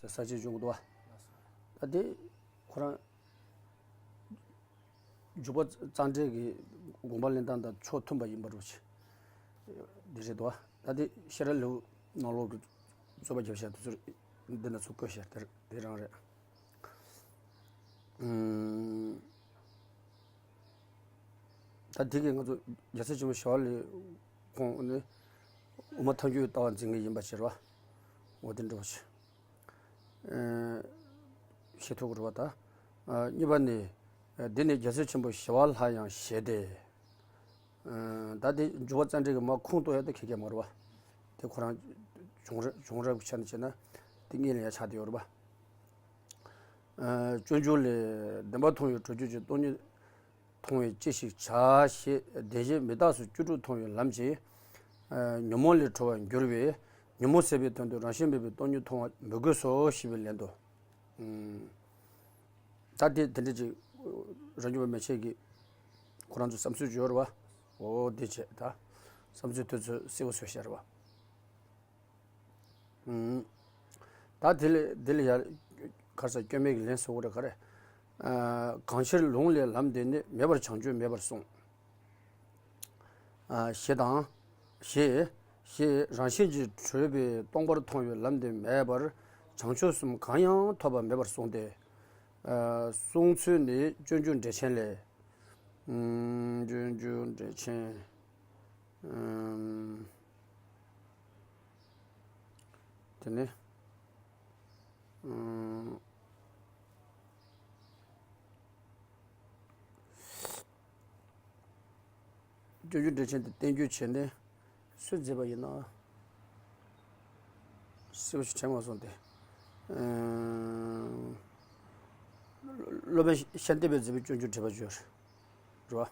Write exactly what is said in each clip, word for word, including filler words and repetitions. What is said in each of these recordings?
ས་བཅད་བྱུང་གི་འདུག་བ། ད་དེ་ཁོ་རང་འཇུག་པ་རྩ་འགྲེལ་གྱི་དགོངས་པ་ལེན་སྟངས་དང་ཕྱོགས་མཐུན་པ་ཡིན་པ་འདྲ་པོ་ཞིག་འདི་རེད་འདུག་བ། ད་དེ་ཤེས་རབ་ལེའུ་ནང་ལོགས་ཀྱི་རྩོད་པ་རྒྱབ་བཞག་དེ་ཚོ་འདི་ན་ཚུར་བཀོད་བཞག་དེ་དེ་རང་རེད། ཨུམ། ད་དེ་གིས་ང་ཚོ་རྒྱལ་སྲས་ཆེན་པོ་ཞི་བ་ལྷའི་ཁོང་ནི་དབུ་མ་ཐལ་འགྱུར་ལྟ་བ་འཛིན་མཁན་ཡིན་པ་ཕྱིར་བ། འོ་དེ་འདྲ་པོ་ཞིག་ཨེ། ཤེས་ཐུབ་ཀྱི་རེད་བ་ད། ཨ། གཉིས་པ་ནི། ཨ། འདི་ནི་རྒྱལ་སྲས་ཆེན་པོ་ཞི་བ་ལྷ་ཡང་ཞེས་ཏེ། ཨ། ད་དེ་འཇུག་པ་རྩ་འགྲེལ་གྱི་མར་ཁུངས་གཏུགས་ཡ་དེ་ཁེ་ཁེ་མ་རེད་བ། དེ་ཁོ་རང་བྱུང་རབས་བྱུང་རབས་ཀྱི་ཆ་ནས་བྱས་ན་དེ་གཉིས་ལ་ཡ་ཆགས་བསྡད་ཡོད་རེད་བ། ཨ། སྤྱོད་འཇུག་ལས། བདེན་པ་མཐོང་བའི་གྲོལ་འགྱུར་གྱི། སྟོང་ཉིད་མཐོང་བས་ཅི་ཞིག་བྱ་ཞེས། བདེན་བཞི་མི་རྟག་སོགས་བཅུ་དྲུག་མཐོང་བའི་ལམ་གྱིས། ཨ། ཉོན་མོངས་ལས་གྲོལ་བར་འགྱུར་བས། ཉོན་མོངས་ཟད་པའི་དོན་དུ་རང་བཞིན་མེད་པའི་སྟོང་ཉིད་མཐོང་བ་མི་དགོས་སོ་ཞེས་པའི་ལན་དུ། ཨུམ། ད་དེ་དེ་འདྲ་ཅིག་རང་རྒྱུད་པ་མན་ཆད་ཀྱིས་ཁོ་རང་ཚོ་བསམ་ཚུལ་བརྗོད་རེད་བ། འོ་དེ་བྱས་ད་བསམ་ཚུལ་དེ་ཚོ་གསལ་པོ་བཟོས་བཞག་རེད་བ། ཨུམ། ད་དེ་ལས་དེ་ལས་ཡར་ག་རེ་ཟེར། སྐྱོན་མེད་ཀྱི་ལན་གསལ་པོ་རེད། ག་རེ། ཨ། གང་ཕྱིར་ལུང་ལས་ལམ་འདི་ནི། མེད་པར་བྱང་ཆུབ་མེད་པར་གསུངས། ཨ། ཞེས་དང་། ཞེས། ཞེས་རང་བཞིན་གྱིས་གྲོལ་བའི་སྟོང་པར་མཐོང་བའི་ལམ་འདི་མེད་པར་བྱང་ཆུབ་གསུམ་གང་ཡང་ཐོབ་པ་མེད་པར་གསུངས་ཏེ། ཨ། གསུངས་ཚུལ་ནི་སྤྱོད་འཇུག་འགྲེལ་ཆེན་ལས། ཨུམ། སྤྱོད་འཇུག་འགྲེལ་ཆེན། ཨུམ། དེ་ནས། ཨུམ། སྤྱོད་འཇུག་འགྲེལ་ཆེན་དེ་བསྟན་བཅོས་བྱས་ནས་སུས་མཛད་པ་ཡིན་ན། གསལ་པོ་ཞིག་དྲན་མ་སོང་སྟེ། ཨུམ། སློབ་དཔོན་ཤཱནྟི་པས་མཛད་པའི་སྤྱོད་འཇུག་འགྲེལ་པ་བརྗོད་རེད་བ།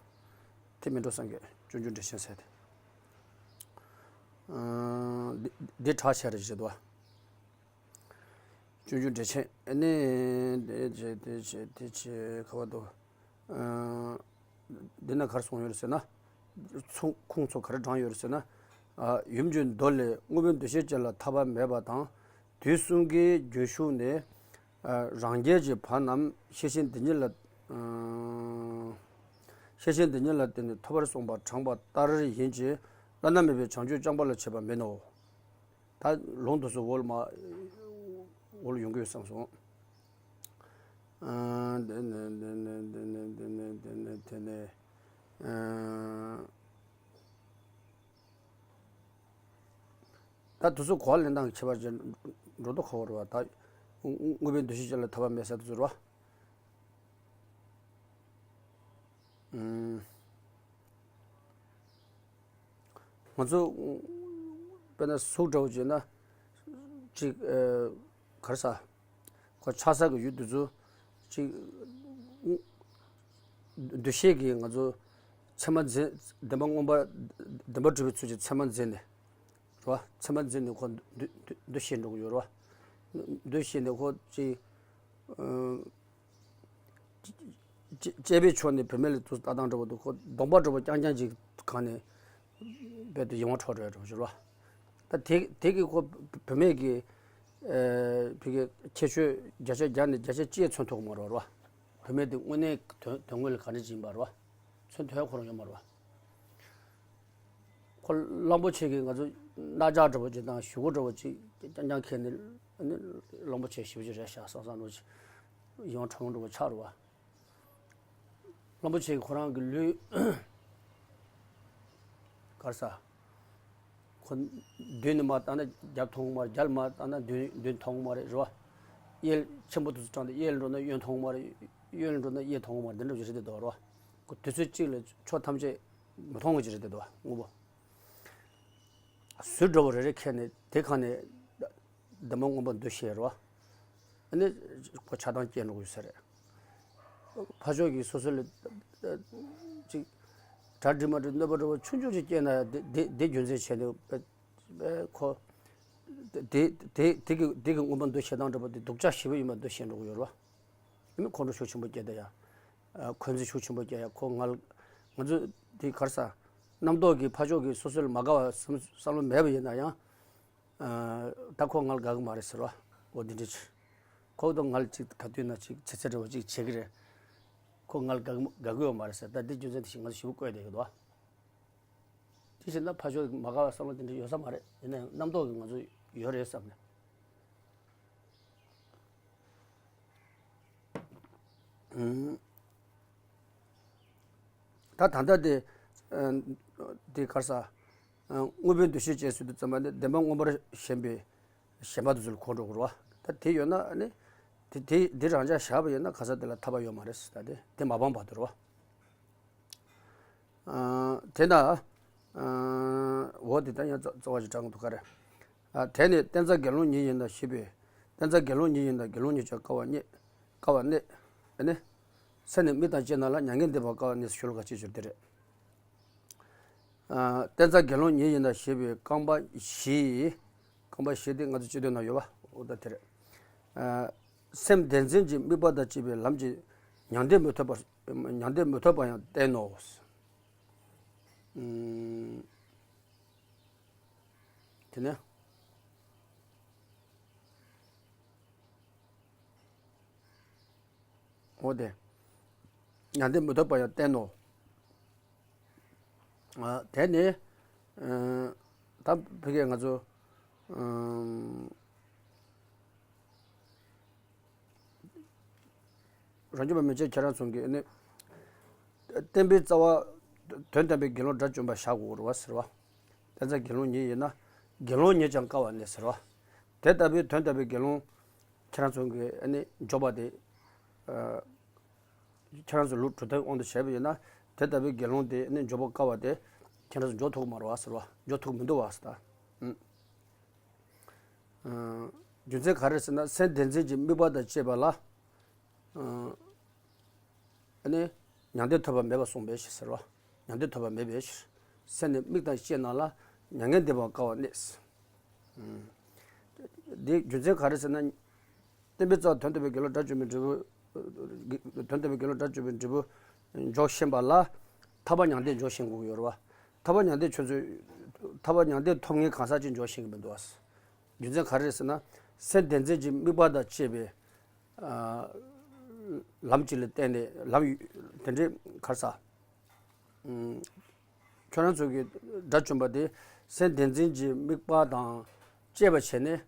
ཐེག་དམན་གྲུབ་སངས་རྒྱས་སྤྱོད་འཇུག་འགྲེལ་ཆེན་ཟེར་ཏེ། ཨུམ། འདི་འདི་གྲགས་ཆེ་རེད་བཞེད་དོ། སྤྱོད་འཇུག་འགྲེལ་ཆེན་ཨ་ནི་དེ་བྱས་དེ་བྱས་དེ་བྱས་ག་བ་དོ། ཨ། འདི་ན་ག་རེ་གསུངས་ཡོད་རེད་ཟེར་ན། ཚུ་ཁུངས་ཚོ་ག་རེ་དྲངས་ཡོད་རེད་ཟེར་ན། ཨ། ཡུམ་གྱི་མདོ་ལས། དངོས་པོའི་འདུ་ཤེས་ཅན་ལ་ཐར་པ་མེད་པ་དང་། དུས་གསུམ་གྱི་རྒྱུན་ཞུགས་ནས། ཨ། རང་རྒྱལ་གྱི་བར་རྣམས་ཤེར་ཕྱིན་འདི་ཉིད་ལ། ཨ། ཤེར་ཕྱིན་འདི་ཉིད་ལ་བརྟེན་ནས་ཐོབ་པར་གསུངས་པ་དྲངས་པ་ལྟར་ཡིན་གྱི། བླ་ན་མེད་པའི་བྱང་ཆུབ་རྐྱང་པ་ལ་བྱེད་པ་མིན་ནོ། ད་ལུང་དུ་སོ་འོལ་མ་འོལ་ཡོང་གི་ཡོད་བསམ་སོང་། ཨ། འདི་ནི་འདི་ནི་འདི་ནི་འདི་ནི་འདི་ནི་དེ་ནི། ཨ། ད་དུ་སུ་གོ་བ་ལེན་སྟངས་ཀྱི་ཁྱད་པར་ཅན་འགྲོ་ལྡོག་ཁ་བོར་བ་ད་དངོས་པོའི་འདུ་ཤེས་ཅན་ལ་ཐར་པ་མེད་ཟེར་དུ་ཟུར་བ། ཨུམ། ང་ཚོ་དཔེར་ན་གཟུགས་འདྲ་བོ་བྱས་ན་ཅིག་ཨ། ག་རེ་ཟ། ཁོ་ཆགས་ས་གི་ཡུལ་དེ་ཚོ་ཅིག་འདུ་ཤེས་ཀྱིས་ང་ཚོ་མཚན་མ་འཛིན། བདེན་པ་མངོན་པ་བདེན་པ་གྲུབ་པའི་ཚུལ་གྱིས་མཚན་མ་འཛིན་ནས་རེད་བ། མཚན་མ་འཛིན་ནས་ཁོ་འདུ་འདུ་འདུ་ཤེས་འགྲོ་གི་ཡོད་རེད་བ། འདུ་ཤེས་ནས་ཁོ་ཅིག་ཨ། དཔྱད་པའི་ཕྱོགས་ནས་བུད་མེད་ལ་ཏོག་ཙམ་ལྟ་སྟངས་འདྲ་བོ་འདུག་ཁོ་གདོང་པ་འདྲ་བོ་རྐྱང་རྐྱང་ཅིག་གང་ནས་རྦད་དེ་ཡིད་དབང་འཕྲོག་འགྲོ་ཡ་འདྲ་བོ་ཞིག་རེད་བ། ད་དེ་དེ་གི་ཁོ་བུད་མེད་ཀྱི་ཨ། བི་གའི་ཁྱད་ཆོས་བརྒྱ་ཆ་བརྒྱ་ནས་བརྒྱ་ཆ་གཅིག་མཚོན་ཐུབ་ཀྱི་མ་རེད་བ། བུད་མེད་དེ་དངོས་གནས་དོན་དོན་དངོས་ལ་ག་འདྲ་ཅིག་ཡིན་པ་རེད་བ། མཚོན་ཐུབ་ཡ་ཁོ་རང་ཡོད་མ་རེད་བ། ཁོ་གླང་པོ་ཆེ་གིས་ང་ཚོ་རྣ་ལྕགས་འདྲ་བོ་ཅིག་དང་གཞུ་གུ་འདྲ་བོ་ཅིག་རྐྱང་རྐྱང་ཁྱེར་ནས་ཨ་ནི་གླང་པོ་ཆེ་ཞེ་པོ་ཅིག་རེད་ཤག་བསམ་བསམ་འདྲ་བོ་ཅིག་ཡིད་དབང་འཕྲོག་འགྲོ་བ་ཆགས་རེད་བ། གླང་པོ་ཆེ་གིས་ཁོ་རང་གི་ལུས་ག་རེ་ཟ། ཁོ་མདུན་ནས་མར་བལྟས་ན་རྒྱབ་མཐོང་གི་མ་རེད། རྒྱབ་ལ་མར་བལྟས་ན་མདུན་མདུན་མཐོང་གི་མ་རེད་རེད་བ། གཡས་ཆེན་པོ་དེ་ཚོ་དྲངས་ཏེ་གཡས་ལ་འགྲོ་ན་གཡོན་མཐོང་གི་མ་རེད། གཡོན་ལ་འགྲོ་ན་གཡས་མཐོང་གི་མ་རེད། འདི་འདྲ་བོ་ཅིག་རེད་འདུག་རེད་བ། ཁོ་དུས་ཚོད་གཅིག་ལ་ཕྱོགས་ཐམས་ཅད་མི་མཐོང་གི་ཅིག་རེད་འདུག་བ། དངོས་པོ་ཟུར་འདྲ་བོ་རེ་རེ་ཁྱེར་ནས་དེ་གང་ནས་བདེན་པ་མངོན་པར་འདུ་ཤེས་རེད་བ། ཨ་ནི་ཁོ་ཆགས་སྡང་སྐྱེ་འགྲོ་གི་ཡོད་ས་རེད། ཕར་ཕྱོགས་ཀྱི་སོ་སོ་ལ་ཅིག་གྲ་སྒྲིག་མ་སྒྲིག་གནོད་པ་འདྲ་བོ་ཆུང་ཆུང་ཅིག་སྐྱེས་ན་དེ་དེ་དེ་རྒྱུ་མཚན་བྱས་ནས་ཁོ་དེ་དེ་དེ་གི་དེ་གི་མངོན་པར་འདུ་ཤེས་སྟངས་འདྲ་པོ་དེ་སྡུག་ཅག་ཞེ་པོ་ཡིན་པ་འདུ་ཤེས་འགྲོ་གི་ཡོད་རེད་བ། ཨ་ནི་ཁོང་ཁྲོ་ཤུགས་ཆེན་པོ་སྐྱེ་ད་ཡ། ཨ། འཁོན་འཛིན་ཤུགས་ཆེན་པོ་སྐྱེ་ཡ། ཁོ་ང་ལ་ང་ཚོ་དེ་ག་རེ་ཟ། རྣམ་རྟོག་གིས་ཕར་ཕྱོགས་ཀྱི་སོ་སོ་ལ་མ་དགའ་བ་བསམ་བསམ་བློ་མེད་པ་ཡིན་ན་ཡང་། ཨ། ད་ཁོ་ང་ལ་དགའ་གི་མ་རེད་ཟེར་བ། འོ་འདི་འདྲ་ཅིག་ཁོ་དང་ང་ལ་ཅིག་ག་དུས་ན་ཅིག་ཚེ་ཚད་འདྲ་བོ་ཅིག་བྱེད་ཀྱི་རེད། ཁོ་ང་ལ་དགའ་གི་དགའ་གི་ཡོད་མ་རེད་ཟེར། ད་འདི་རྒྱུ་མཚན་དེ་བཞིན་ང་ཚོ་ཞེ་པོ་བཀོད་བསྡད་ཀྱི་འདུག་དེ་བཞིན་ན་ཕར་ཕྱོགས་མ་དགའ་བ་བསམ་བློ་དེ་འདྲ་ཡོད་ས་མ་རེད། ཡིན་ན་ཡང་རྣམ་རྟོག་གི་ང་ཚོ་ཡོད་རེད་བསམ་ནས། ཨུམ། ད་ད་ལྟ་དེ། ཨ། དེ་ག་རེ་ཟ། ཨ། དངོས་པོའི་འདུ་ཤེས་བཅས་སུ་དུ་བརྩམས་པ་ནི་བདེན་པ་མངོན་པར་ཞེན་པའི་ཞེན་པ་དེ་ཚོ་ལ་གོ་འགྲོ་དགོས་རེད་བ། ད་དེ་ཡོད་ན་ཨ་ནི། དེ་དེ་དེ་རང་འཇགས་བཞག་པ་ཡིན་ན་ག་ས་དེ་ལ་ཐར་པ་ཡོད་མ་རེད། ད་དེ་དེ་མ་སྤངས་བར་དུ་རེད་བ། ཨ། དེ་ན། ཨ། འོ་དེ་ད་ཡང་རྩ་བ་ཞིག་དྲངས་འདུག་ག་རེ། ཨ། དེ་ནི་བསྟན་རྩ་དགེ་སློང་ཉིད་ཡིན་ན་ཞེས་པས། བསྟན་རྩ་དགེ་སློང་ཉིད་ཡིན་ན་དགེ་སློང་ཉིད་ཀྱང་དཀའ་བར་གནས། དཀའ་བར་གནས། ཨ་ནི། སེམས་ནི་དམིགས་དང་བཅས་རྣམས་ལ་མྱ་ངན་འདས་པ་དཀའ་བར་གནས་ཞུ་ལ་ག་ཅེས་བརྗོད་དེ་རེད། ཨ། བསྟན་རྩ་དགེ་སློང་ཉིད་ཡིན་ན་ཞེས་པའི་རྐང་པ་བཞི། རྐང་པ་བཞི་དེ་ང་ཚོ་སྤྱི་དོན་ན་ཡོད་པ་འོ་ད་དེ་རེད། ཨ། སེམས་བདེན་འཛིན་གྱི་དམིགས་པ་དང་བཅས་པའི་ལམ་གྱི་མྱང་འདས་མི་ཐོབ་པ། མྱང་འདས་མི་ཐོབ་པ་ཡང་བསྟན་ནོ། ཨུམ། དེ་ནས། འོ་དེ། མྱང་འདས་མི་ཐོབ་པ་ཡང་བསྟན་ནོ། ཨ། དེ་ནི། ཨ། ད་ཕ་གིར་ང་ཚོ། ཨ། རང་རྒྱུད་པ་མན་ཆད་ཁྱེད་རང་ཚོ་གིས་ནི། བསྟན་པའི་རྩ་བ། དོན་དམ་པའི་དགེ་སློང་དགྲ་བཅོམ་པ་བཞག་དགོས་རེད་བ་ཟེར་བ། བསྟན་རྩ་དགེ་སློང་ཉིད་ཡིན་ན། དགེ་སློང་ཉིད་ཀྱང་དཀའ་བར་གནས་ཟེར་བ། དེ་ལྟ་བུའི་དོན་དམ་པའི་དགེ་སློང་། ཁྱེད་རང་ཚོ་གིས་ནི་འཇོག་པ་དེ། ཨ། ཁྱེད་རང་ཚོ་ལུགས་གྲུབ་མཐའི་དབང་དུ་བྱས་པ་ཡིན་ན། དེ་ལྟ་བུའི་དགེ་སློང་དེ་ནི་འཇོག་པ་དཀའ་བ་དེ། ཁྱེད་རང་ཚོ་འཇོག་ཐུབ་ཀྱི་མ་རེད་བ་ཟེར་བ། འཇོག་ཐུབ་ཀྱི་མི་འདུག་བ་ཟེར་ད། ཨུམ། ཨ། རྒྱུ་མཚན་ག་རེ་ཟེར་ན་སེམས་བདེན་འཛིན་གྱི་དམིགས་པ་དང་བཅས་པ་ལ། ཨ། ཨ་ནི། མྱང་འདས་ཐོབ་པ་མེད་པར་གསུངས་པའི་ཕྱིར་ཟེར་བ། མྱང་འདས་ཐོབ་པ་མེད་པའི་ཕྱིར། སེམས་ནི་དམིགས་དང་བཅས་རྣམས་ལ། མྱ་ངན་འདས་པ་དཀའ་བར་གནས། ཨུམ། འདི་རྒྱུ་མཚན་ག་རེ་ཟེར་ན། བསྟན་པའི་རྩ་བ་དོན་དམ་པའི་དགེ་སློང་དགྲ་བཅོམ་པའི་འབྲས་བུ། དོན་དམ་པའི་དགེ་སློང་དགྲ་བཅོམ་པའི་འབྲས་བུ་འཇོག་ཤེས་པ་ལ། ཐར་པ་མྱང་འདས་འཇོག་ཤེས་དགོས་ཀྱི་ཡོད་རེད་བ། ཐར་པ་མྱང་འདས་ཁྱོད་ཚོས། ཐར་པ་མྱང་འདས་ཐོབ་མཁན་གང་ཟག་ཅིག་འཇོག་ཤེས་ཀྱི་མི་འདུག་བ། རྒྱུ་མཚན་ག་རེ་རེད་ཟེར་ན། སེམས་བདེན་འཛིན་གྱི་དམིགས་པ་དང་བཅས་པའི། ཨ། ལམ་གཅིག་ལ་བརྟེན་ནས་ལམ་དེ་འདྲའི་ག་རེ་ཟ། ཨུམ། ཁྱོད་རང་ཚོ་གི་དགྲ་བཅོམ་པ་དེ་སེམས་བདེན་འཛིན་གྱི་དམིགས་པ་དང་བཅས་པ་བྱས་ནས།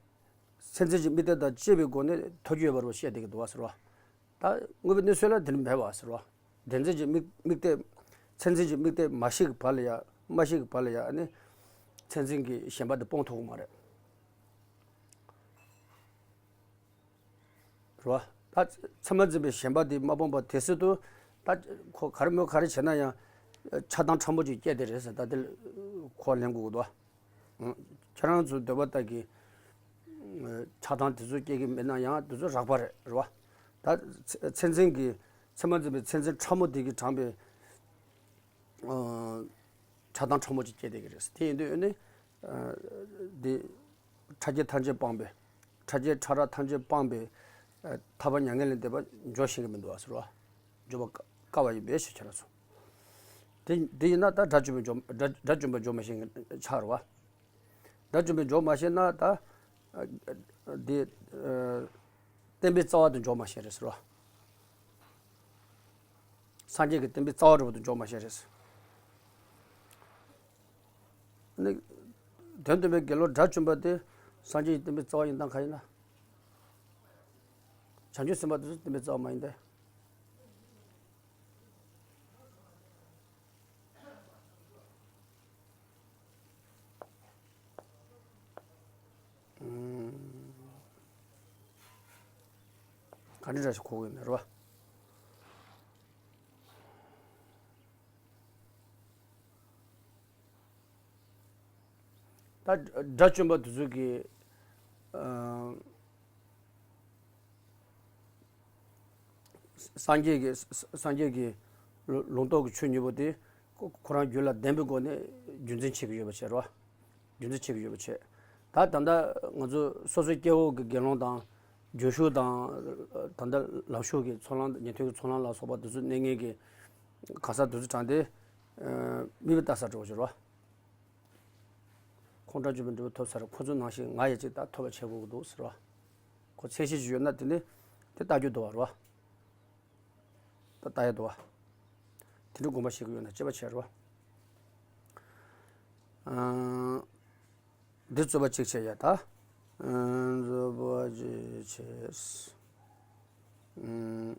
སེམས་ཅན་གྱི་དམིགས་གཏད་དང་བཅས་པའི་སྒོ་ནས་ཐོབ་རྒྱུ་ཡོད་པ་རུ་བཤད་བསྡད་ཀྱི་འདུག་བ་ཟེར་བ། ད་དངོས་པོའི་གནས་ཚུལ་ལ་དེ་འདྲ་མེད་པ་ཟེར་བ། བདེན་འཛིན་གྱི་དམིགས་དམིགས་གཏད། མཚན་འཛིན་གྱི་དམིགས་གཏད་མ་ཤེས་ཀྱི་བར་ལ་ཡ། མ་ཤེས་ཀྱི་བར་ལ་ཡ་ཨ་ནི། མཚན་འཛིན་གྱི་ཞེན་པ་དེ་སྤོང་ཐུབ་ཀྱི་མ་རེད། རེད་བ། ད་མཚན་མ་འཛིན་པའི་ཞེན་པ་དེ་མ་སྤངས་པ་དེ་སྲིད་དུ། ད་ཁོ་ག་རེ་མོ་ག་རེ་བྱས་ན་ཡང་། ཆགས་སྡང་ཕྲ་མོ་ཅིག་སྐྱེས་དེ་རེད་ཟེར། ད་དེ་ཁོ་ལེན་དགོས་ཀྱི་འདུག་བ། ཁྱེད་རང་ཚོའི་འདོད་པ་ལྟར་གྱི་ཆགས་སྡང་དེ་ཚོ་སྐྱེ་གི་མེད་ན་ཡང་དེ་ཚོ་རགས་པ་རེད། རེད་བ། ད་མཚན་འཛིན་གྱི་མཚན་མ་འཛིན་པའི་མཚན་འཛིན་ཕྲ་མོ་དེ་གིས་དྲངས་པའི་ཆགས་སྡང་ཕྲ་མོ་ཅིག་སྐྱེ་བསྡད་ཀྱི་རེད། དེ་ཡིན་དུས་ནི་འདི་ཕྲ་རྒྱས་ཐམས་ཅད་སྤངས་པའི། ཕྲ་རྒྱས་ཕྲ་རགས་ཐམས་ཅད་སྤངས་པའི་ཐར་པ་མྱ་ངན་ལས་འདས་པ་འཇོག་ཤེས་ཀྱི་མི་འདུག་བ་ཟེར་བ། འཇོག་པ་དཀའ་བ་ཡིན་པའི་ཕྱིར་ཁྱེད་རང་ཚོ། དེ་དེ་ཡིན་ན་ད་དགྲ་བཅོམ་པའི་འཇོག་དགྲ་དགྲ་བཅོམ་པ་འཇོག་མ་ཤེས་མཁན་ཆགས་རེད་བ། དགྲ་བཅོམ་པའི་འཇོག་མ་ཤེས་ན་ད། འདི། བསྟན་པའི་རྩ་བ་དེ་འཇོག་མ་ཤེས་རེད་ཟེར་བ། སངས་རྒྱས་ཀྱི་བསྟན་པའི་རྩ་བ་འདྲ་པོ་དེ་འཇོག་མ་ཤེས་རེད་ཟེར། ནི། དོན་དམ་པའི་དགེ་སློང་དགྲ་བཅོམ་པ་དེ་སངས་རྒྱས་ཀྱི་བསྟན་པའི་རྩ་བ་ཡིན་སྟངས་ག་ཡིན་ན། བྱང་ཆུབ་སེམས་དཔའ་དེ་ཚོ་བསྟན་པའི་རྩ་བ་མ་ཡིན་ཏེ། ག་འདྲ་འདྲ་ཞིག་གོ་གི་ཡོད་ན་རེད་བ། ད་དགྲ་བཅོམ་པ་དེ་ཚོ་གིས། ཨ། སངས་རྒྱས་ཀྱི་སངས་རྒྱས་ཀྱི་ལུང་རྟོགས་ཀྱི་ཆོས་གཉིས་པོ་དེ་ཁོ་ཁོ་རང་རྒྱུད་ལ་ལྡན་པའི་སྒོ་ནས་རྒྱུན་འཛིན་བྱེད་ཀྱི་ཡོད་པ་བྱས་རོ། རྒྱུན་འཛིན་བྱེད་ཀྱི་ཡོད་པ་བྱས། ད་ད་ལྟ་ང་ཚོ་སོ་སོའི་སྐྱེ་བོ་གི་དགེ་སློང་དང་རྒྱུན་ཞུགས་དང་། ད་ལྟ་ལམ་ཞུགས་ཀྱི་ཚོགས་ལམ་ཉན་ཐོས་ཀྱི་ཚོགས་ལམ་ལ་སོགས་པ་དེ་ཚོ་གནས་ངེས་ཀྱི་གང་ཟག་དེ་ཚོ་དྲངས་ཏེ་དམིགས་པ་བལྟ་ས་འགྲོ་བ་བྱས་རོ། ཁོང་དགྲ་བཅོམ་པའི་འབྲས་བུ་ཐོབ་ཚར། ཁོ་ཚོ་ནང་བཞིན་ང་ཡང་ཅིག་ད་ཐོབ་པ་བྱེད་དགོས་ཀྱི་འདུག་ཟེར་བ། ཁོ་མཚན་གཞི་ཅིག་ཡོད་ན་དེ་ནི་ དེ་ལྟ་རྒྱུ་འདུག་བ་རེད་བ། ད་ལྟ་ཡ་འདུག་བ། དེ་འདྲ་དགོངས་པ་བཞེས་ཀྱི་ཡོད་ན་དཔྱད་པ་བྱས་རེད་བ། ཨང་། འདི་རྩོད་པ་གཅིག་བྱས་ཡ་ད། ཨང་། རྩོད་པ་གཅིག་བྱས། ཨང་།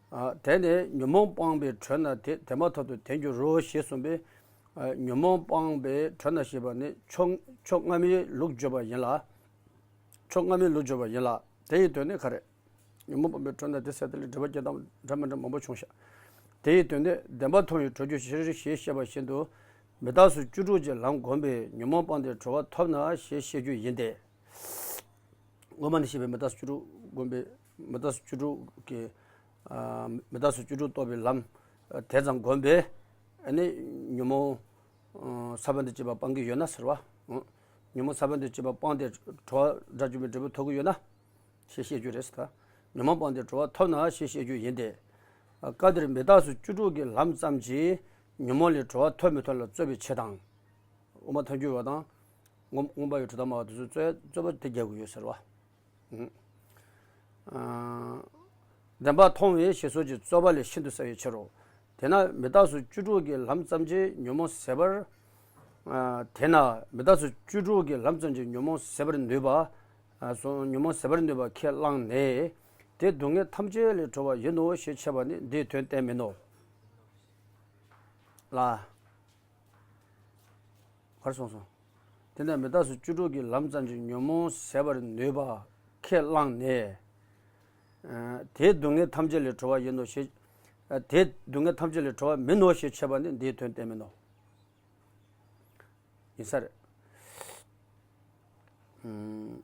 ཨ། དེ་ནས་ཉོན་མོངས་སྤངས་པའི་དྲོད་ན་དེ་དེ་མ་ཐག་ཏུ་དེར་འགྱུར་རོ་ཞེས་གསུངས་པས། ཨ། ཉོན་མོངས་སྤངས་པའི་དྲོད་ན་ཞེས་པ་ནི་ཕྱོགས་ཕྱོགས་སྔ་མའི་ལུགས་བརྗོད་པ་ཡིན་ལ། ཕྱོགས་སྔ་མའི་ལུགས་བརྗོད་པ་ཡིན་ལ། དེ་ཡི་དོན་ནི་ག་རེ། ཉོན་མོངས་སྤངས་པའི་དྲོད་ན་དེ་ཟེར་དེ་ལ་འགྲེལ་པ་རྒྱག་སྟངས་འདྲ་མི་འདྲ་མང་པོ་བྱུང་ཤག་དེ་ཡི་དོན་ནི་བདེན་པ་མཐོང་བའི་གྲོལ་རྒྱུ་ཕྱིར་ཞེས་བཤད་པ་བཞིན་དུ། མི་རྟག་སོགས་བཅུ་དྲུག་གི་ལམ་བསྒོམས་པས་ཉོན་མོངས་སྤངས་ཏེ་གྲོལ་བ་ཐོབ་ན་ཞེས་བཤད་རྒྱུ་ཡིན་ཏེ། སྔོན་མ་ནས་བཤད་པའི་མི་རྟག་སོགས་བཅུ་དྲུག་བསྒོམས་པའི་མི་རྟག་སོགས་བཅུ་དྲུག་གི། ཨ། མི་རྟག་སོགས་བཅུ་དྲུག་རྟོགས་པའི་ལམ་དེ་ཙམ་བསྒོམས་པས། ཨ་ནི་ཉོན་མོངས་ས་བོན་དང་བཅས་པ་སྤང་གི་ཡོད་ན་ཟེར་བ། ཉོན་མོངས་ས་བོན་དང་བཅས་པ་སྤངས་ཏེ་གྲོལ་བ་དགྲ་བཅོམ་པའི་འབྲས་བུ་ཐོབ་ཀྱི་ཡོད་ན། ཞེས་བཤད་རྒྱུ་རེད་ཟེར་ད། ཉོན་མོངས་སྤངས་ཏེ་གྲོལ་བ་ཐོབ་ན་ཞེས་བཤད་རྒྱུ་ཡིན་ཏེ། སྐབས་འདིར་མི་རྟག་སོགས་བཅུ་དྲུག་གི་ལམ་ཙམ་གྱིས་ཉོན་མོངས་ལས་གྲོལ་བ་ཐོབ་མི་ཐོབ་ལ་རྩོད་པའི་ཕྱིར་དང་། དབུ་མ་ཐལ་འགྱུར་བ་དང་། མངོན་མངོན་པ་ཡི་གྲུབ་མཐའ་སྨྲ་བ་དེ་ཚོས་རྩོད་རྩོད་པ་དེ་རྒྱག་གི་ཡོད་ཟེར་བ། ཨ། བདེན་པ་མཐོང་བའི་ཞེས་སོགས་ཀྱི་རྩོད་པ་ལས་ཤིན་ཏུ་གསལ་བའི་ཕྱིར་རོ། དེས་ན་མི་རྟག་སོགས་བཅུ་དྲུག་གི་ལམ་ཙམ་གྱིས་ཉོན་མོངས་ཟད་པར། ཨ། དེས་ན་མི་རྟག་སོགས་བཅུ་དྲུག་གི་ལམ་ཙམ་གྱིས་ཉོན་མོངས་ཟད་པར་ནུས་པ། ཨ། སོ། ཉོན་མོངས་ཟད་པར་ནུས་པ་ཁས་བླངས་ནས། དེ་སྡུག་བསྔལ་ཐམས་ཅད་ལས་གྲོལ་བ་ཡིན་ནོ་ཞེས་འཆད་པ་ནི་འདིའི་དོན་གཏན་མིན་ནོ། ལ། གར་སོང་སོང་། དེ་ནས་མི་རྟག་སོགས་བཅུ་དྲུག་གི་ལམ་ཙམ་གྱིས་ཉོན་མོངས་ཟད་པར་ནུས་པ་ཁས་བླངས་ནས། ཨ། དེ་སྡུག་བསྔལ་ཐམས་ཅད་ལས་གྲོལ་བ་ཡིན་ནོ་ཞེས། ཨ། དེ་སྡུག་བསྔལ་ཐམས་ཅད་ལས་གྲོལ་བ་མིན་ནོ་ཞེས་འཆད་པ་ནི་འདིའི་དོན་གཏན་མིན་ནོ། ཡིན་ས་རེད། ཨུམ།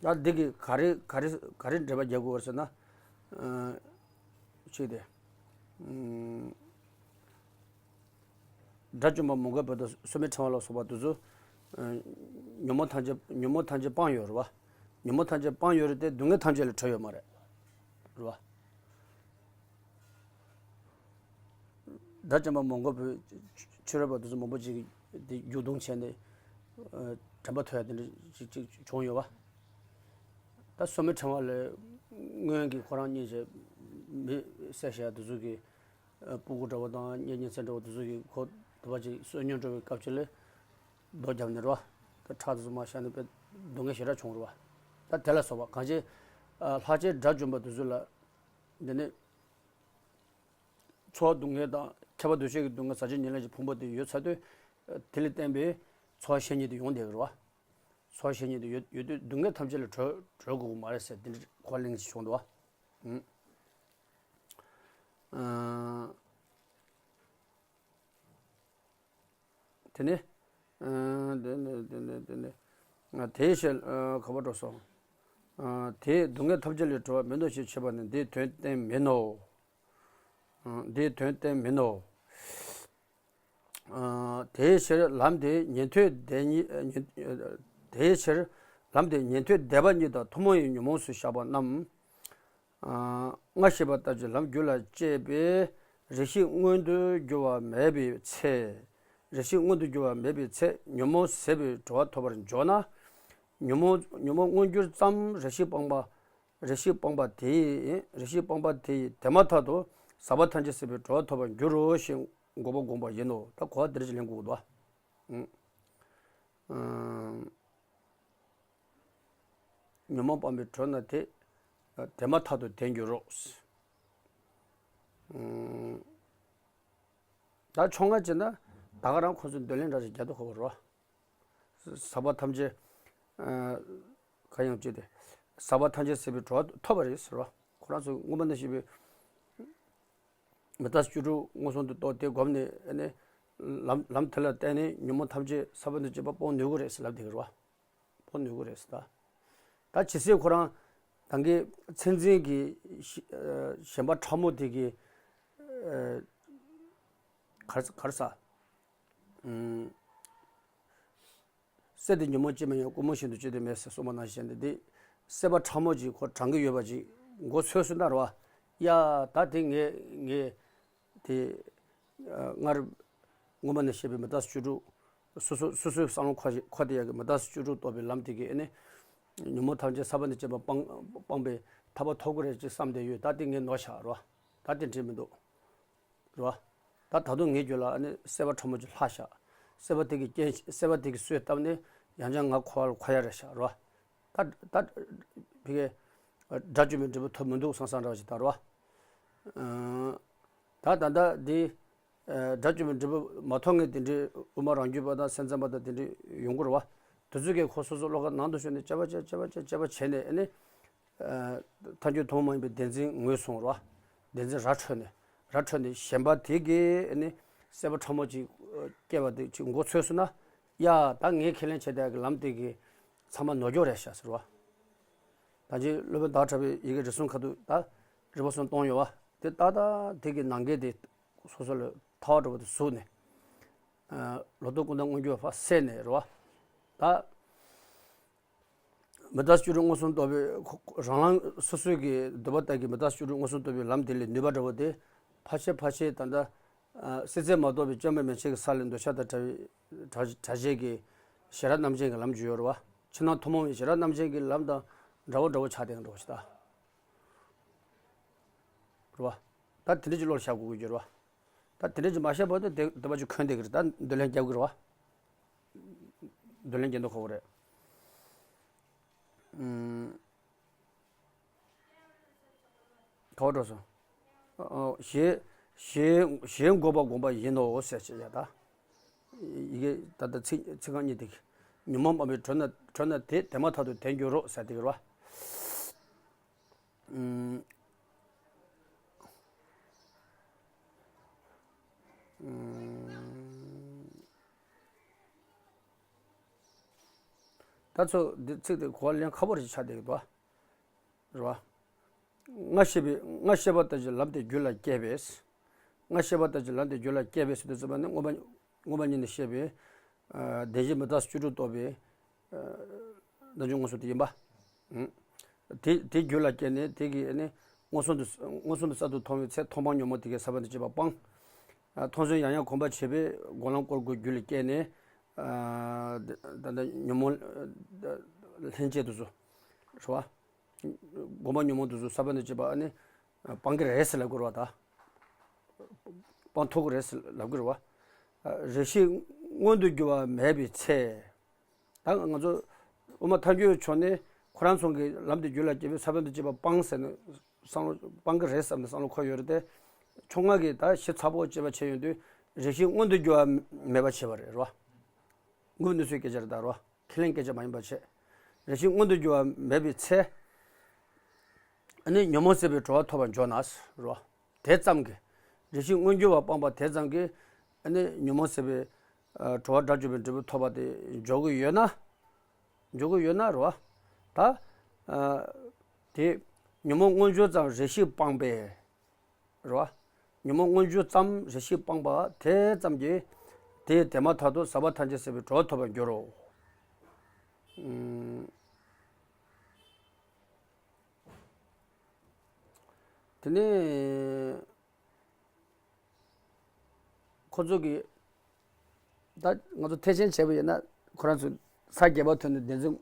ད་འདི་གི་ག་རེ་ག་རེ་ག་རེ་འགྲེལ་པ་རྒྱག་དགོས་ཟེར་ན། ཨ། གཅིག་དེ། ཨུམ། དགྲ་བཅོམ་པ་མོའུ་འགལ་བུ་དང་སོར་མོའི་ཕྲེང་བ་ལ་སོགས་པ་དེ་ཚོ། ཨ། ཉོན་མོངས་ཐམས་ཅད་ཉོན་མོངས་ཐམས་ཅད་སྤངས་ཡོད་རེད་བ། ཉོན་མོངས་ཐམས་ཅད་སྤངས་ཡོད་རེད་དེ་སྡུག་བསྔལ་ཐམས་ཅད་ལས་གྲོལ་ཡོད་མ་རེད། རེད་བ། དགྲ་བཅོམ་པ་མོའུ་འགལ་བུ་ཕྱི་རོལ་པ་དེ་ཚོ་མང་པོ་ཅིག་དེ་རྒྱུག་རྡུང་བྱས་ནས། ཨ། དྲན་པ་ཐོར་ཡ་དེ་འདྲ་ཅིག་ཅིག་བྱུང་ཡོད་བ། ད་སོར་མོའི་ཕྲེང་བ་ལས་སྔོན་གྱི་ཁོ་རང་གཉིས་ཀྱི་མི་བསད་བཞག་དེ་ཚོ་གི། ཨ། སྤུ་གུ་འདྲ་བོ་དང་གཉེན་ཉེ་ཚན་འདྲ་བོ་དེ་ཚོ་གི་ཁོ་དུ་བ་ཅིག་བསོད་སྙོམས་འགྲོ་བའི་སྐབས་ཅིག་ལ་རྡོ་བརྒྱབ་ནས་རེད་བ། ད་ཁྲག་དེ་ཚོ་མར་བཞག་ནས་དཔེ་སྡུག་བསྔལ་ཞེ་དྲག་བྱུང་རེད་བ། ད་དེ་ལ་སོགས་པ་གང་ཅི། ཨ། ལྷག་བཅས་དགྲ་བཅོམ་པ་དེ་ཚོ་ལ། འདི་ནི། ཚོར་བ་སྡུག་བསྔལ་དང་ཁྱབ་པ་འདུ་ཤེས་ཀྱི་སྡུག་བསྔལ་ཟག་བཅས་ཉེར་ལེན་གྱི་ཕུང་པོ་དེ་ཡོད་ཚར་དུས། དེ་ལས་བརྟེན་པའི་ཚོར་བ་ཤེས་ཉིད་དེ་ཡོང་བསྡད་ཀྱི་རེད་བ། ཚོར་བ་ཤེས་ཉིད་དེ་ཡོད་ཡོད་དུས་སྡུག་བསྔལ་ཐམས་ཅད་ལས་གྲོལ་གྲོལ་དགོས་ཀྱི་མ་རེད་ཟེར་དེ་འདྲ་ཁོ་གླེང་ཅིག་བྱུང་འདུག་བ། ཨུམ། ཨ། དེ་ནས། ཨ། དེ་ནས་དེ་ནས་དེ་ནས། ཨ། དེའི་ཕྱིར། ཨ། ག་པར་འགྲོ་སོང་། ཨ། དེས་སྡུག་བསྔལ་ཐམས་ཅད་ལས་གྲོལ་བ་མིན་ནོ་ཞེས་འཆད་པ་ནི་འདིའི་དོན་གཏན་མིན་ནོ། ཨ། འདིའི་དོན་གཏན་མིན་ནོ། ཨ། དེའི་ཕྱིར་ལམ་དེ་ཉན་ཐོས་སྡེ་གཉིས། ཨ། ཉན། དེའི་ཕྱིར་ལམ་དེ་ཉན་ཐོས་སྡེ་པ་གཉིས་དང་ཐུན་མོང་བའི་ཉོན་མོངས་སུ་བཞག་པ་རྣམས། ཨ། སྔར་བཤད་པ་ལྟར་གྱི་ལམ་རྒྱུད་ལ་སྐྱེས་པའི་རེ་ཞིག་མངོན་དུ་གྱུར་པ་མེད་པའི་ཚེ། རེ་ཞིག་མངོན་དུ་གྱུར་པ་མེད་པའི་ཚེ་ཉོན་མོངས་ཟད་པའི་གྲོལ་བ་ཐོབ་པར་འཇོག་ན། ཉོན་མོངས་ཉོན་མོངས་མངོན་གྱུར་ཙམ་རེ་ཞིག་སྤངས་པ། རེ་ཞིག་སྤངས་པ་དེ་ཡིས། རེ་ཞིག་སྤངས་པ་དེ་ཡིས་དེ་མ་ཐག་ཏུ་ཟག་པ་ཐམས་ཅད་ཟད་པའི་གྲོལ་བ་ཐོབ་པར་འགྱུར་རོ་ཞེས་འགོག་པ་དགོངས་པ་ཡིན་ནོ། ད་གོ་བ་འདིར་ཅིག་ལེན་དགོས་འདུག་བ། ཨང་། ཉོན་མོངས་སྤངས་པའི་གྲོལ་ན་དེ། དེ་མ་ཐག་ཏུ་དེར་འགྱུར་རོ། ཨང་། ད་ཕྱོགས་སྔ་བྱས་ན་ད་ག་རང་ཁོ་ཚོས་འདོད་ལན་འདྲ་ཞིག་རྒྱག་དུས་ཁོ་བོ་རོ། ཟག་པ་ཐམས་ཅད། ཨ། གང་ཡང་བཅད་དེ། ཟག་པ་ཐམས་ཅད་ཟད་པའི་གྲོལ་བ་ཐོབ་པ་རེད་ཟེར་བ། ཁོ་རང་ཚོས་མངོན་པ་ནས་བཤད་པའི་མི་རྟག་སོགས་བཅུ་དྲུག་མངོན་སུམ་དུ་རྟོགས་ཏེ་བསྒོམས་ནས་ཨ་ནི། ལམ་ལམ་དེ་ལ་བརྟེན་ནས་ཉོན་མོངས་ཐམས་ཅད་ས་བོན་དང་བཅས་པ་སྤོང་ནུས་ཀྱི་རེད་ཟེར་ལབ་བསྡད་ཀྱི་རེད་བ། སྤོང་ནུས་ཀྱི་རེད་ཟེར་ད། ད་ཇི་སྲིད་ཁོ་རང་ད་གིན་མཚན་འཛིན་གྱི་ཞེན་པ་ཕྲ་མོ་དེ་གི། ཨ། གར་གར་ས། ཨུམ། སྲེད་དེ་ཉོན་མོངས་སྐྱེས་མིན་ཡང་། ཀུན་རྨོངས་བཞིན་དུ་སྐྱེ་དུ་མེད་ཟེར་གསུངས་པ་ནང་བཞིན་དེ། སྲེད་པ་ཕྲ་མོ་ཅིག་ཁོ་དྲངས་ཀྱི་ཡོད་པ་ཅིག་མགོ་ཚོས་སུ་ན་ར་བ། ཡ་ད་དེ་ངས་ངས་དེ། ཨ། སྔར་མངོན་པ་ནས་བཤད་པའི་མི་རྟག་སོགས་བཅུ་དྲུག་སོ་སོ་སོ་སོའི་བསམ་བློ་འཁོར་འཁོར་དེ་ཡག་གི་མི་རྟག་སོགས་བཅུ་དྲུག་རྟོགས་པའི་ལམ་དེ་གི་ཨ་ནི། ཉོན་མོངས་ཐམས་ཅད་ས་བོན་དང་བཅས་པ་སྤང་སྤངས་པའི་ཐར་པ་ཐོབ་ཀྱི་རེད་ཅེས་བསམ་བསྡད་ཡོད། ད་དེ་ངས་ནོར་བཞག་རོ། ད་དེ་འགྲིག་མི་འདུག་རོ། ད་ད་དུང་ངའི་རྒྱུད་ལ་ཨ་ནི་སྲེད་པ་ཕྲ་མོ་ཅིག་ལྷག་བཞག། སྲེད་པ་དེ་གི་རྐྱེན་སྲེད་པ་དེ་གི་གསོས་བཏབ་ནས་ཡང་བསྐྱར་ང་འཁོར་བ་ལ་འཁོར་ཡ་རེད་བཞག་རོ། ད་ད་ཕ་གི་དགྲ་བཅོམ་པའི་འབྲས་བུ་ཐོབ་མི་འདུག་བསམ་བསམ་འདྲ་བ་ཞིག་ད་རོ། ད་ད་ལྟ་འདི། དགྲ་བཅོམ་པའི་འབྲས་བུ་མ་ཐོབ་མཁན་དེ་འདྲའི་དབུ་མ་རང་རྒྱུད་པ་དང་སེམས་ཙམ་པ་དང་དེ་འདྲའི་ཡོང་གི་རེད་བ། དེ་ཚོ་གིས་ཁོ་སོ་སོ་བློ་ཁ་ནང་དུ་ཞོན་ནས་དཔྱད་པ་བྱས་དཔྱད་པ་བྱས་དཔྱད་པ་བྱས་ནས་ཨ་ནི། ཐལ་འགྱུར་ཐུན་མོང་མ་ཡིན་པའི་བདེན་འཛིན་ངོས་བཟུང་རེད་བ། བདེན་འཛིན་ར་འཕྲོད་ནས་ར་འཕྲོད་ནས་ཞེན་པ་དེ་གིས་ཨ་ནི་སྲེད་པ་ཕྲ་མོ་ཅིག་སྐྱེ་བ་དེ་ཅིག་མགོ་ཚོས་སོང་ན། ཡ་ད་ངས་ཁས་ལེན་བྱས་བསྡད་ཀྱི་ལམ་དེ་གི་ཚང་མ་ནོར་འཁྱོག་རེད་ཤག་ཟེར་བ། ད་ཅི་སློབ་དཔོན་ཟླ་བ་གྲགས་པའི་ཡི་གེ་རེ་ཟུང་ཁ་ཐུག་ད་རིག་པ་གསུམ་གཏོང་ཡོད་བ། དེ་ཏག་ཏག་དེ་གི་ནང་འགལ་དེ་སོ་སོ་ལ་ཐལ་བ་འདྲ་བོ་དེ་ཟུག་ནས། ལོག་རྟོག་ཀུན་བཏང་མངོན་གྱུར་བ་སད་ནས་རེད་བ། ད་མི་རྟག་སྤྱོད་རིག་མངོན་སུམ་རྟོགས་པའི་ཁོ་རང་རང་སོ་སོའི་གི་འདོད་པ་ལྟར་གྱི་མི་རྟག་སྤྱོད་རིག་མངོན་སུམ་རྟོགས་པའི་ལམ་དེ་ལས་ནུས་པ་འདྲ་བོ་དེ་ཕར་ཆེར་ཕར་ཆེར་ད་ལྟ། སྲིད་རྩེ་མ་གཏོགས་པའི་སྐྱོན་མེད་མན་ཆད་ཀྱི་ས་ལས་འདོད་ཆགས་དང་བྲལ་བའི་བྲལ་བྲལ་བྱེད་ཀྱི་ཞི་རགས་རྣམ་བཅད་ཀྱི་ལམ་བརྗོད་ཡོད་རེད་བ། ཕྱི་ནང་ཐུན་མོང་བའི་ཞི་རགས་རྣམ་བཅད་ཀྱི་ལམ་དང་འདྲ་བོ་འདྲ་བོ་ཆགས་བསྡད་འགྲོ་ཞིག་ད། རེད་བ། ད་དེ་འདྲ་ཅིག་བློ་ལ་བཞག་དགོས་ཀྱི་ཡོད་རེད་བ། ད་དེ་འདྲ་ཅིག་མ་བཞག་པ་དེ་དེ་དེ་པ་ཅིག་འཁོན་བསྡད་ཀྱི་རེད། ད་འདོད་ལན་རྒྱབ་ཀྱི་རེད་བ། འདོད་ལན་རྒྱབ་མདོག་ཁ་པོ་རེད། ཨུམ། ག་བ་འགྲོ་སོང་། ཨོ། ཞེས་ཞེས་ཞེས་འགོག་པ་བསྒོམ་པ་ཡིན་ནོ་ཟེར་བྱས་ཡ་ད། ཡི་གེ་ད་ལྟ་ཚིག་ཚིག་རྐང་གཉིས་དེ། ཉོན་མོངས་སྤངས་པས་གྲོལ་ན་གྲོལ་ན་དེ་དེ་མ་ཐག་ཏུ་དེར་འགྱུར་རོ་ཟེར་དེ་གི་རེད་བ། ཨུམ། ཨུམ། ད་ཚོ་འདི་ཚིག་དེ་གོ་བ་ལེན་ཁག་པོ་རེ་ཆགས་བསྡད་ཀྱི་འདུག་བ། རེད་བ། སྔར་བཤད་པའི་སྔར་བཤད་པ་ལྟར་གྱི་ལམ་དེ་རྒྱུད་ལ་སྐྱེས་པས། སྔར་བཤད་པ་ལྟར་གྱི་ལམ་དེ་རྒྱུད་ལ་སྐྱེས་པས་ཟེར་དུས་ཙམ་པ་ནི་མངོན་པ་མངོན་པ་ཉིད་ནས་བཤད་པའི། ཨ། བདེན་བཞི་མི་རྟག་སྤྱོད་རིག་རྟོགས་པའི། ཨ། རྣལ་འབྱོར་མངོན་སུམ་དེ་ཡིན་པ། ཨང་། དེ་དེ་རྒྱུད་ལ་སྐྱེས་ནས་དེ་གིས་ནི་མངོན་སུམ་དུ་མངོན་སུམ་དུ་གསར་དུ་མཐོང་བའི་ཚེ་མཐོང་སྤང་ཉོན་མོངས་དེ་གའི་ས་བོན་དང་བཅས་པ་སྤངས། ཨ། མཐོང་ཚུལ་ཡང་ཡང་གོམས་པར་བྱེད་པས་སྒོམ་ལམ་སྐོར་དགུ་རྒྱུད་ལ་སྐྱེས་ནས། ཨ། ད་ལྟ་ཉོན་མོངས་ལྷན་སྐྱེས་དེ་ཚོ། རེད་བ། སྒོམ་པ་ཉོན་མོངས་དེ་ཚོ་ས་བོན་དང་བཅས་པ་ནི་སྤང་གི་རེད་ཟེར་ལབ་དགོས་རེད་བ་ད། སྤང་ཐུབ་ཀྱི་རེད་ཟེར་ལབ་དགོས་རེད་བ། རེ་ཞིག་མངོན་དུ་གྱུར་པ་མེད་པའི་ཚེ། ད་ང་ཚོ་དབུ་མ་ཐལ་འགྱུར་ཕྱོགས་ནས་ཁོ་རང་ཚོ་གི་ལམ་དེ་རྒྱུད་ལ་སྐྱེས་པའི་ས་བོན་དང་བཅས་པ་སྤངས་ཟེར་ནས་བསམ་བློ་སྤང་གི་རེད་བསམ་ནས་བསམ་བློ་འཁོར་ཡོད་རེད་དེ། ཕྱོགས་སྔ་གི་ད་ཞིབ་ཚགས་པོ་དཔྱད་པ་བྱས་ཡོང་དུས་རེ་ཞིག་མངོན་དུ་གྱུར་པ་མེད་པ་བྱས་པ་རེད་རོ། དངོས་གནས་སུའི་སྐད་ཆ་རེད་ད་རོ། ཁས་ལེན་སྐད་ཆ་མ་ཡིན་པ་བྱས། རེ་ཞིག་མངོན་དུ་གྱུར་པ་མེད་པའི་ཚེ། ཨ་ནི་ཉོན་མོངས་སྲིད་པའི་གྲོལ་བ་ཐོབ་པར་འཇོག་ན་རོ། དེ་ཙམ་གྱིས། རེ་ཞིག་མངོན་གྱུར་པ་སྤངས་པ་དེ་ཙམ་གྱིས། ཨ་ནི་ཉོན་མོངས་སྲིད་པའི་གྲོལ་བ་དགྲ་བཅོམ་པའི་འབྲས་བུ་ཐོབ་པ་དེ་འཇོག་གི་ཡོད་ན། འཇོག་གི་ཡོད་ན་རོ། ད། དེ་ཉོན་མོངས་མངོན་གྱུར་ཙམ་རེ་ཞིག་སྤངས་པས། རེད་བ། ཉོན་མོངས་མངོན་གྱུར་ཙམ་རེ་ཞིག་སྤངས་པ་དེ་ཙམ་གྱིས། དེས་དེ་མ་ཐག་ཏུ་ཟག་པ་ཐམས་ཅད་ཟད་པའི་གྲོལ་བ་ཐོབ་པར་འགྱུར་རོ། ཨུམ། དེ་ནས་ཁོ་ཚོ་གིས། ད་ང་ཚོ་ཐེག་ཆེན་བྱས་པ་ཡིན་ན་ཁོ་རང་ཚོ་ས་བརྒྱད་པ་ཐོན་ནས་བདེན་འཛིན་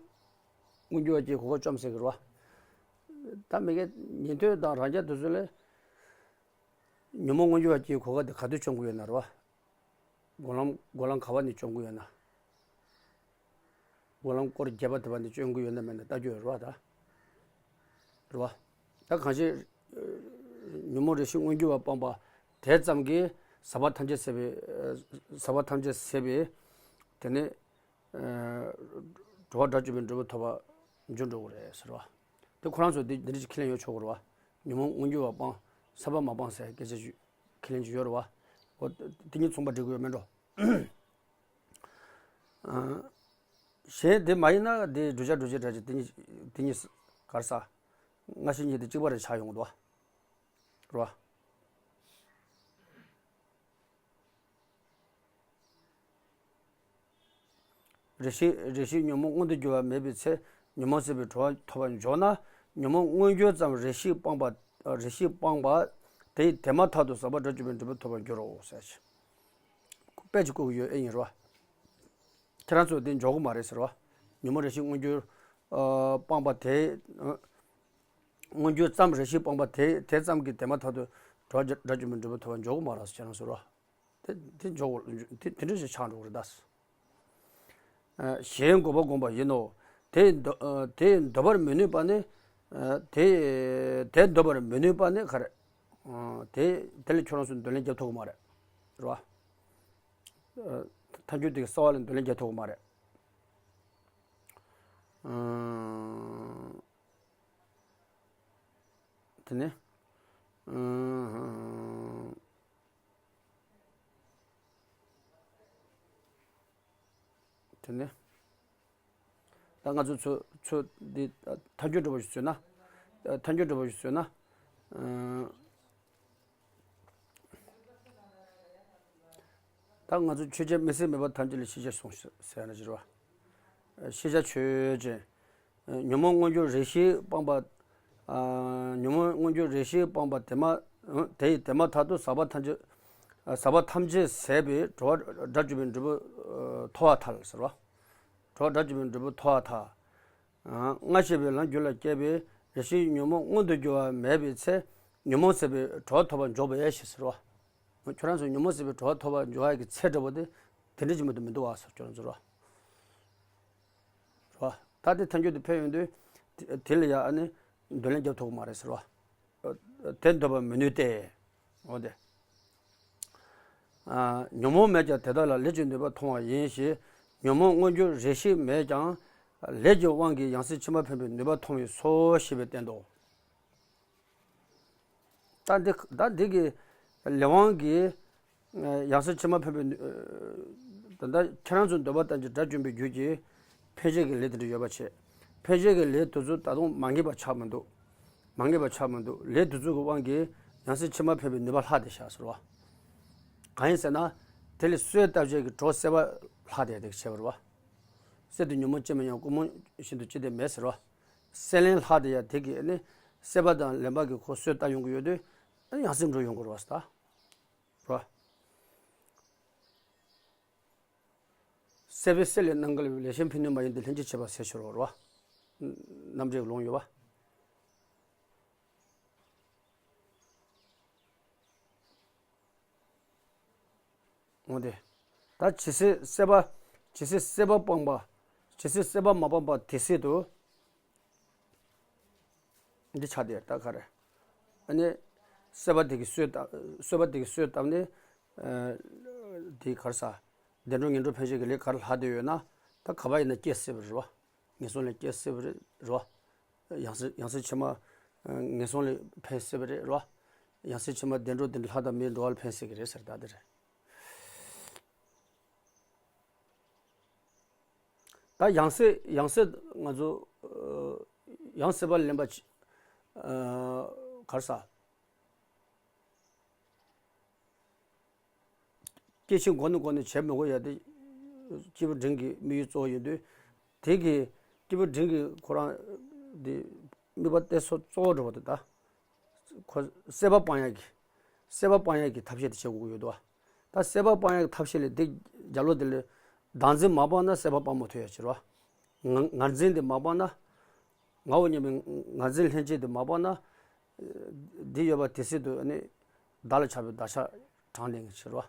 མངོན་གྱུར་བ་སྐྱེ་གོ་སྐབས་བཅོམ་ཟེར་གི་རེད་བ། ད་མི་དགེ་ཉན་ཐོས་དང་རང་རྒྱལ་དེ་ཚོ་ལས་ཉོན་མོངས་མངོན་གྱུར་བ་སྐྱེ་གོ་སྐབས་དེ་ག་དུས་བཅོམ་གི་ཡོད་ན་རེད་བ། སྒོམ་ལམ་སྒོམ་ལམ་ག་བ་ནས་བཅོམ་གི་ཡོད་ན། སྒོམ་ལམ་སྐོར་བརྒྱད་པ་དེ་བ་ནས་བཅོམ་གི་ཡོད་ན་མེད་ན་ལྟ་རྒྱུ་ཡོད་རེད་བ་ད། རེད་བ། ད་གང་ཞིག་ཉོན་མོངས་རེ་ཞིག་མངོན་གྱུར་བ་སྤངས་པ་དེ་ཙམ་གྱིས་ཟག་པ་ཐམས་ཅད་ཟད་པའི། ཟག་པ་ཐམས་ཅད་ཟད་པའི། དེ་ནས་གྲོལ་བ་དགྲ་བཅོམ་པའི་འབྲས་བུ་ཐོབ་པ་འགྱུར་འགྲོ་གི་རེད་ཟེར་བ། དེ་ཁོ་རང་ཚོ་འདི་འདི་འདྲ་ཞིག་ཁས་ལེན་ཡོད་ཆོག་གི་རེད་བ། ཉོན་མོངས་མངོན་གྱུར་བ་སྤངས། ཟག་པ་མ་སྤངས་ཟེར་སྐད་ཆ་ཞིག་ཁས་ལེན་ཞིག་ཡོད་རེད་བ། འོ་དེ་གཉིས་མཚུངས་པ་འགྲིག་གི་ཡོད་མེད་འགྲོ། གཞན་དེ་མ་ཡིན་ན་དེ་བསྒྲུབ་བྱ་སྒྲུབ་བྱེད་འདྲ་ཅིག་དེ་གཉིས་དེ་གཉིས་ག་རེ་ཟ། སྔ་ཕྱི་གཉིས་དེ་གཅིག་པ་རེ་ཆགས་ཡོང་གི་འདུག་བ། རེད་བ། རེ་ཞིག་རེ་ཞིག་ཉོན་མོངས་མངོན་དུ་གྱུར་པ་མེད་པའི་ཚེ་ཉོན་མོངས་སྲིད་པའི་གྲོལ་བ་ཐོབ་པར་འཇོག་ན་ཉོན་མོངས་མངོན་གྱུར་ཙམ་རེ་ཞིག་སྤངས་པ། རེ་ཞིག་སྤངས་པ། དེ་ཡིས་དེ་མ་ཐག་ཏུ་ཟག་པ་དགྲ་བཅོམ་པའི་འབྲས་བུ་ཐོབ་པར་འགྱུར་རོ་ཟེར། དཔེ་ཅིག་བཀོད་ཀྱི་ཡོད་ཨེ་ཡིན་རོ། ཁྱེད་རང་ཚོས་དེ་འཇོག་གི་མ་རེད་ཟེར་བ། ཉོན་མོངས་རེ་ཞིག་མངོན་གྱུར། ཨ་སྤངས་པ་དེ། ཨ་མངོན་གྱུར་ཙམ་རེ་ཞིག་སྤངས་པ་དེ་དེ་ཙམ་གྱིས་དེ་མ་ཐག་ཏུ་དགྲ་དགྲ་བཅོམ་པའི་འབྲས་བུ་ཐོབ་པར་འཇོག་གི་མ་རེད་ཟེར་ཁྱེད་རང་ཚོ་རོ། དེ་དེ་འཇོག་དེ་དེ་འདྲ་ཞིག་ཆགས་འགྲོ་གི་རེད་ད། ཨ་གཞན་འགོག་པ་བསྒོམས་པ་ཡིན་ནོ། དེ་འདོ་ཨ་དེ་འདོད་པར་མི་ནུས་པ་ནི། ཨ་དེ་དེ་འདོད་པར་མི་ནུས་པ་ནི་ག་རེ། ཨ་དེ་དེ་ལ་ཁྱོད་རང་ཚོས་འདོད་ལན་རྒྱབ་ཐུབ་ཀྱི་མ་རེད། རེད་བ། ཨ་ཐལ་འགྱུར་དེ་གི་གསལ་བ་ལ་འདོད་ལན་རྒྱབ་ཐུབ་ཀྱི་མ་རེད། ཨ་དེ་ནས། ཨ་དེ་ནས། ད་ང་ཚོ་ཚོ་ཚོ་འདི་ཐལ་འགྱུར་འདྲ་པོ་ཞིག་བཟོས་ན། ཐལ་འགྱུར་འདྲ་པོ་ཞིག་བཟོས་ན། ཨ་ད་ང་ཚོ་ཆོས་ཅན་མི་སེམས་མེད་པ་ཐམས་ཅད་ལ་ཤེས་བྱ་གསུངས་ཟེར་ཡ་ན་ཅི་རེད་བ། ཤེས་བྱ་ཆོས་ཅན། ཉོན་མོངས་མངོན་གྱུར་རེ་ཞིག་སྤངས་པ། ཨ་ཉོན་མོངས་མངོན་གྱུར་རེ་ཞིག་སྤངས་པ་དེ་མ། དེ་ཡིས་དེ་མ་ཐག་ཏུ་ཟག་པ་ཐམས་ཅད། ཟག་པ་ཐམས་ཅད་ཟད་པའི་གྲོལ་བ་དགྲ་བཅོམ་པའི་འབྲས་བུ་ཐོབ་པར་ཐལ་ཟེར་བ། གྲོལ་བ་དགྲ་བཅོམ་པའི་འབྲས་བུ་ཐོབ་པར་ཐལ། སྔར་བཤད་པའི་ལམ་རྒྱུད་ལ་སྐྱེས་པའི་རེ་ཞིག་ཉོན་མོངས་མངོན་དུ་གྱུར་པ་མེད་པའི་ཚེ། ཉོན་མོངས་ཟད་པའི་གྲོལ་བ་ཐོབ་པར་འཇོག་པས་ཞེས་ཟེར་བ། ཁྱོད་རང་ཚོ་ཉོན་མོངས་ཟད་པའི་གྲོལ་བ་ཐོབ་པར་འཇོག་ཡ་གི་ཚད་འདྲ་པོ་དེ་དེ་འདྲ་ཅིག་མ་གཏོགས་མི་འདུག་བ་ཟེར་ཁྱོད་རང་ཚོ་རོ། རོ། ད་དེ་ཐལ་འགྱུར་དེ་ཕེབས་ཡོང་དུས། དེ་དེ་ལ་ཡ་ཨ་ནི་འདོད་ལན་རྒྱབ་ཐུབ་ཀྱི་མ་རེད་ཟེར་བ། དེ་འདོད་པར་མི་ནུས་ཏེ། འོ་དེ། ཨ་ཉོན་མོངས་མེད་ཀྱང་དེ་དག་ལ་ལས་ཀྱི་ནུས་པ་མཐོང་བ་ཡིན་ཞེས། ཉོན་མོངས་མངོན་གྱུར་རེ་ཞིག་མེད་ཀྱང་། ལས་ཀྱི་དབང་གིས་ཡང་སྲིད་ཕྱི་མ་འཕེན་པའི་ནུས་པ་མཐོང་བས་སོ་ཞེས་པས་བསྟན་ཏོ། ད་འདི་ད་འདི་གི་ལས་དབང་གིས་ཡང་སྲིད་ཕྱི་མ་འཕེན་པའི་ནུས། ད་ལྟ་ཁྱེད་རང་ཚོ་འདོད་པ་ལྟར་གྱི་དགྲ་བཅོམ་པའི་རྒྱུ་གྱི་འཕེན་བྱེད་ཀྱི་ལས་དེ་འདྲ་ཡོད་པ་བྱས། འཕེན་བྱེད་ཀྱི་ལས་དེ་ཚོ་ད་དུང་མ་ངེས་པ་ཆགས་མི་འདུག་མ་ངེས་པ་ཆགས་མི་འདུག་ལས་དེ་ཚོ་གི་དབང་གིས་ཡང་སྲིད་ཕྱི་མ་འཕེན་པའི་ནུས་པ་ལྷག་བསྡད་བཞག་ཟེར་བ། གང་ཡིན་ཟེར་ན། དེ་ལས་གསོས་བཏབ་བྱེད་ཀྱི་གྲོགས་སྲེད་པ་ལྷག་བསྡད་དེ་བྱས་པ་རེད་བ། སྲེད་དུ་ཉོན་མོངས་ཅི་མི་སྙམ་ཀུན་རྨོངས་བཞིན་དུ་ཅི་སྟེ་མེད་ཟེར་བ། སྲེད་ལེན་ལྷག་བསྡད་ཡ་དེ་གིས་ནི། སྲེད་པ་དང་ལེན་པ་གི་ཁོ་གསོས་བཏབ་ཡོང་གི་ཡོད་དུས། ཡང་སྲིད་འགྲོ་ཡོང་གི་རེད་བ་ཟེར་ད། རོ། སྲེད་པའི་སྲེད་ལས་རྣམ་བརྒལ་བའི་ལས་གཞན་ཕན་གནོད་མ་ཡིན་ཏེ་ལྷན་ཅིག་བྱེད་པ་ཟད་ཕྱིར་རོ། རོ། རྣམ་འགྲེལ་ལུང་ཡོད་པ། འོ་དེ། ད་ཇི་སྲིད་སྲེད་པ། ཇི་སྲིད་སྲེད་པ་སྤངས་པ། ཇི་སྲིད་སྲེད་པ་མ་སྤངས་པ་དེ་སྲིད་དུ། འདི་ཆ་དེ་ད་ག་རེ། ཨ་ནི། སྲེད་པ་དེ་གིས་གསོས་བཏབ་སྲེད་པ་དེ་གིས་གསོས་བཏབ་ནས། ཨ་དེ་ག་རེ་ཟ། བདེ་འགྲོ་ངན་འགྲོ་འཕེན་བྱེད་ཀྱི་ལས་ག་རེ་ལྷག་བསྡད་ཡོད་ན། ད་ག་པ་ཡིན་ན་སྐྱེ་སྲིད་པ་རེད་བ། ངན་སོང་ལས་སྐྱེ་སྲིད་པ་རེད་རོ། ཡང་སྲིད་ཡང་སྲིད་ཕྱི་མ། ཨ་ངན་སོང་ལས་འཕེན་སྲིད་པ་རེད་རོ། ཡང་སྲིད་ཕྱི་མ་བདེ་འགྲོ་དེ་འདྲ་ལྷ་དང་མིའི་འགྲོ་བ་ལ་འཕེན་སྲིད་ཀྱི་རེད་ཟེར་ད་དེ་རེད། ད་ཡང་སྲིད་ཡང་སྲིད་ང་ཚོ། ཨ་ཡང་སྲིད་པ་ལེན་པ་ཅི། ཨ་ག་རེ་ཟ། སྐྱེ་འཆི་མགོ་ནས་མགོ་ནས་བྱེད་མི་དགོས་ཡ་དེ། སྐྱེས་བུ་འབྲིང་གི་དམིགས་ཡུལ་གཙོ་བོ་ཡིན་དུས། དེ་གི་སྐྱེས་བུ་འབྲིང་གི་ཁོ་རང་དེ་དམིགས་པ་གཏད་སོ་གཙོ་བོ་འགྲོ་བ་དེ་ད། ཁོ་སྲེད་པ་སྤང་ཡ་གི། སྲེད་པ་སྤང་ཡ་གི་ཐབས་ཤེས་དེ་བྱེད་དགོས་ཀྱི་ཡོད་དོ། ད་སྲེད་པ་སྤང་ཡ་གི་ཐབས་ཤེས་ལས་དེ་རྒྱ་ལོ་དེ་ལས། བདག་འཛིན་མ་སྤངས་ན་སྲེད་པ་སྤང་མ་ཐུབ་ཡ་ཕྱིར་རོ། ང་ངར་འཛིན་དེ་མ་སྤངས་ན། ངའོ་སྙམ་པའི་ངར་འཛིན་ལྷན་སྐྱེས་དེ་མ་སྤངས་ན། འདི་ཡོད་པ་དེ་སྲིད་དུ་ནི། བདག་ལ་ཆགས་པའི་བདག་ཆགས་དྲངས་བསྡད་མཁན་ཕྱིར་རོ།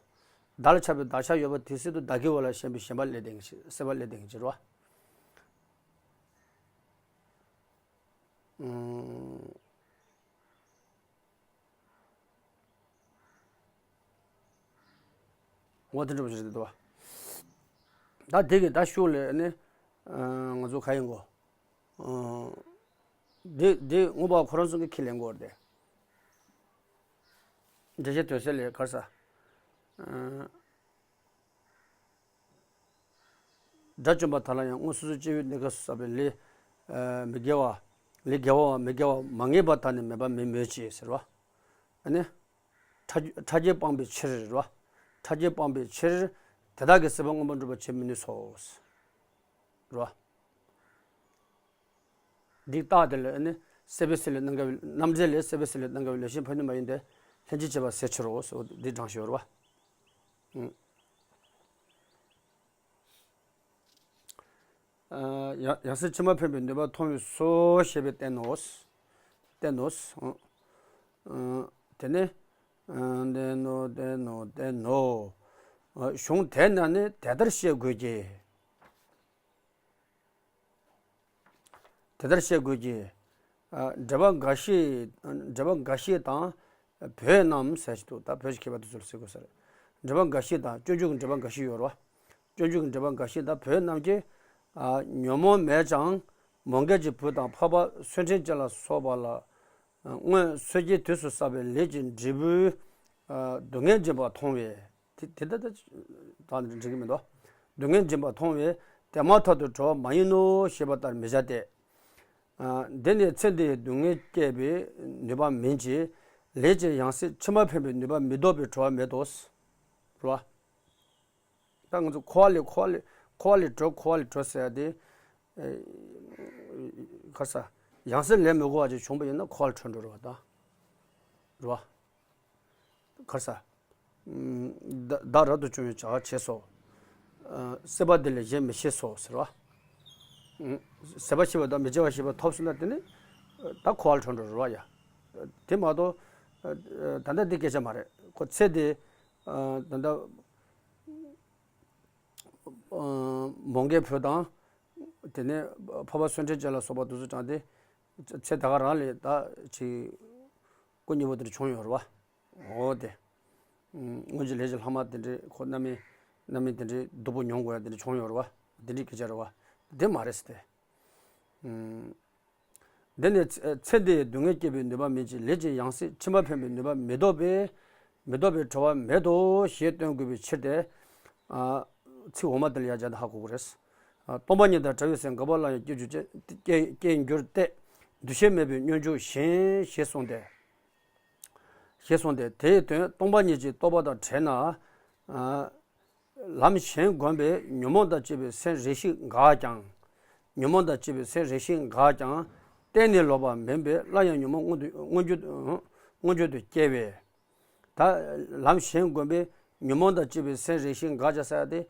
བདག་ལ་ཆགས་པའི་བདག་ཆགས་ཡོད་པ་དེ་སྲིད་དུ་བདག་གི་འོག་ལ་ཞེན་པའི་ཞེན་པ་སླེབས་བསྡད་མཁན་ཕྱིར་སྲེད་པ་སླེབས་བསྡད་མཁན་ཕྱིར་རོ། ཨུམ། འོ་དེ་འདྲ་པོ་ཞིག་རེད་འདུག་བ། ད་དེ་གི་ད་ཤུགས་ལས་ནི། ཨ་ང་ཚོ་ག་ཡིན་གོ། ཨ་དེ་དེ་ངོ་མ་ཁོ་རང་ཚོ་གི་ཁས་ལེན་དགོས་རེད། འགྲེལ་བཤད་དོན་གསལ་ལས་ག་རེ་ཟ། ཨ་དགྲ་བཅོམ་པ་དག་ལ་ཡང་སྔོན་སོ་སོའི་སྐྱེ་བོའི་གནས་སྐབས་སུ་བསགས་པའི་ལས། ཨ་མི་དགེ་བ། ལས་དགེ་བའམ་མི་དགེ་བ་མ་ངེས་པ་དག་ནི་མེད་པ་མིན་མོད་ཀྱི་ཟེར་བ། ཨ་ནི། ཕྲ་ཕྲ་རྒྱས་སྤངས་པའི་ཕྱིར་རོ། ཕྲ་རྒྱས་སྤངས་པའི་ཕྱིར། དེ་དག་གིས་སྲེད་པ་མངོན་པར་འགྲུབ་པར་བྱེད་མི་ནུས་སོ། རོ། འདི་རྟགས་དེ་ལ་ནི་སྲེད་པའི་སྲེད་ལས་རྣམ་བརྒལ་བའི་རྣམ་འགྲེལ་ལས་སྲེད་པའི་སྲེད་ལས་རྣམ་བརྒལ་བའི་ལས་གཞན་ཕན་གནོད་མ་ཡིན་ཏེ། ལྷན་ཅིག་བྱེད་པ་ཟད་ཕྱིར་རོ་ཟེར་བ་འདི་དྲངས་ཤོར་བ། ཨུ། ཡང་ཡང་སྲིད་ཕྱི་མ་འཕེན་པའི་ནུས་པ་མཐོང་བས་སོ་ཞེས་པས་བསྟན་ནོ། བསྟན་ནོ། དེ་ནས། བསྟན་ནོ་བསྟན་ནོ་བསྟན་ནོ། གཞུང་དེ་རྣམས་ནི་དེ་ལྟར་ཤེས་དགོས་ཀྱི། དེ་ལྟར་ཤེས་དགོས་ཀྱི། འགྲེལ་པ་འགའ་ཤས། འགྲེལ་པ་འགའ་ཤས་དང་། བོད་རྣམས་ཟེར་ཞིག་འདུག་ད་བོད་ཀྱི་མཁས་པ་དེ་ཚོ་ལ་ཟེར་དགོས་ཟེར། འགྲེལ་པ་འགའ་ཤས་དང་སྤྱོད་འཇུག་གི་འགྲེལ་པ་འགའ་ཤས་ཡོད་རེད་བ། སྤྱོད་འཇུག་གི་འགྲེལ་པ་འགའ་ཤས་དང་བོད་རྣམས་ཀྱིས། ཉོན་མོངས་མེད་ཀྱང་མོའུ་འགལ་གྱི་བུ་དང་འཕགས་པ་སོར་ཕྲེང་ཅན་ལ་སོགས་པ་ལ། སྔོན་སོ་སྐྱེའི་དུས་སུ་བསགས་པའི་ལས་ཀྱི་འབྲས་བུའི། སྡུག་བསྔལ་འབྱིན་པ་མཐོང་བས། དེ་དེ་ལྟ་སྟེ། ད་འགྲིག་གི་མི་འདུག་སྡུག་བསྔལ་འབྱིན་པ་མཐོང་བས་དེ་མ་ཐག་ཏུ་གྲོལ་བ་མ་ཡིན་ནོ་ཞེས་པ་ལྟར་མི་བྱ་སྟེ། འདི་ནི་ཚེ་འདིའི་སྡུག་བསྔལ་སྐྱེད་པའི་ནུས་པ་མིན་གྱི། ལས་ཀྱི་ཡང་སྲིད་ཕྱི་མ་འཕེན་པའི་ནུས་པ་མི་ལྡོག་པའི་གྲོལ་བ་མེད་དོ། རེད་བ། ད་ང་ཚོ་འཁོར་བ་ལས་འཁོར་བ་ལས་འཁོར་བ་ལས་གྲོལ་འཁོར་བ་ལས་གྲོལ་ཟེར་ཡ་དེ། ག་རེ་ཟ། ཡང་སྲིད་ལས་མི་དགོས་པ་ཅིག་བྱུང་བ་ཡིན་ན་འཁོར་བ་ལས་གྲོལ་འགྲོ་རེད་བ་ད། རེད་བ། ག་རེ་ཟ། བདག་བདག་རབ་ཏུ་བྱུང་བའི་བྱ་བ་བྱས་སོ། སྲེད་པ་འདི་ལས་གཞན་མི་སྐྱེ་སོ་ཟེར་བ། སྲེད་པ་ཞི་བ་དང་མི་སྐྱེ་བ་ཞེས་པ་ཐོབ་སོང་ན་དེ་ནི། ད་འཁོར་བ་ལས་གྲོལ་འགྲོ་རེད་བ་ཡ། དེ་མ་གཏོགས། ད་ལྟ་འདི་སྐད་ཆ་མ་རེད། ཁོ་ཚེ་འདི། ད་ལྟ། མོའུ་འགལ་བུ་དང་། དེ་ནས་འཕགས་པ་སོར་ཕྲེང་ཅན་ལ་སོགས་པ་དེ་ཚོ་ཀྱང་དེ། ཚེ་ད་ག་རང་ལས་ད་ཅིག་སྐུ་མཉེས་པོ་དེ་འདྲ་བྱུང་ཡོད་རེད་བ། འོ་དེ། སྔོན་གྱི་ལས་ཀྱི་ལྷག་མ་དེ་འདྲའི་ཁོ་རྣམ་སྨིན། རྣམ་སྨིན་དེ་འདྲའི་སྡུག་པོ་མྱོང་དགོས་ཡ་དེ་འདྲ་བྱུང་ཡོད་རེད་བ། དེ་འདྲའི་སྐད་ཆ་རེད་བ། དེ་མ་རེད་ཟེར་ཏེ། འདི་ནི་ཚེ་ཚེ་འདིའི་སྡུག་བསྔལ་སྐྱེད་པའི་ནུས་པ་མིན་གྱི། ལས་ཀྱི་ཡང་སྲིད་ཕྱི་མ་འཕེན་པའི་ནུས་པ་མི་ལྡོག་པས། མི་ལྡོག་པའི་གྲོལ་བ་མེད་དོ་ཞེས་སྟོན་དགོས་པའི་ཕྱིར་ཏེ། ཚིག་འོག་མ་དེ་ལ་ཡང་སྦྱར་ཏེ་ཧ་གོ་དགོས་རེད། སྟོང་པ་ཉིད་དང་བྲལ་བའི་སེམས་འགག་པ་སླར་ཡང་སྐྱེ་འགྱུར་ཅན། སྐྱེ་སྐྱེ་འགྱུར་ཏེ། འདུ་ཤེས་མེད་པའི་སྙོམས་འཇུག་གཞན་ཞེས་གསུངས་ཏེ། ཞེས་གསུངས་ཏེ། དེའི་དོན་སྟོང་པ་ཉིད་ཀྱི་རྟོགས་པ་དང་བྲལ་ན། ལམ་གཞན་བསྒོམས་པས་ཉོན་མོངས་དང་བཅས་པའི་སེམས་རེ་ཞིག་འགགས་ཀྱང་། ཉོན་མོངས་དང་བཅས་པའི་སེམས་རེ་ཞིག་འགགས་ཀྱང་། གཏན་ནས་ལོག་པ་མིན་པས་སླར་ཡང་ཉོན་མོངས་མངོན་དུ་མངོན་གྱུར་དུ་མངོན་གྱུར་དུ་སྐྱེ་བས། ད་ལམ་གཞན་བསྒོམས་པས་ཉོན་མོངས་དང་བཅས་པའི་སེམས་རེ་ཞིག་འགགས་ཀྱང་ཟེར་ཡ་དེ།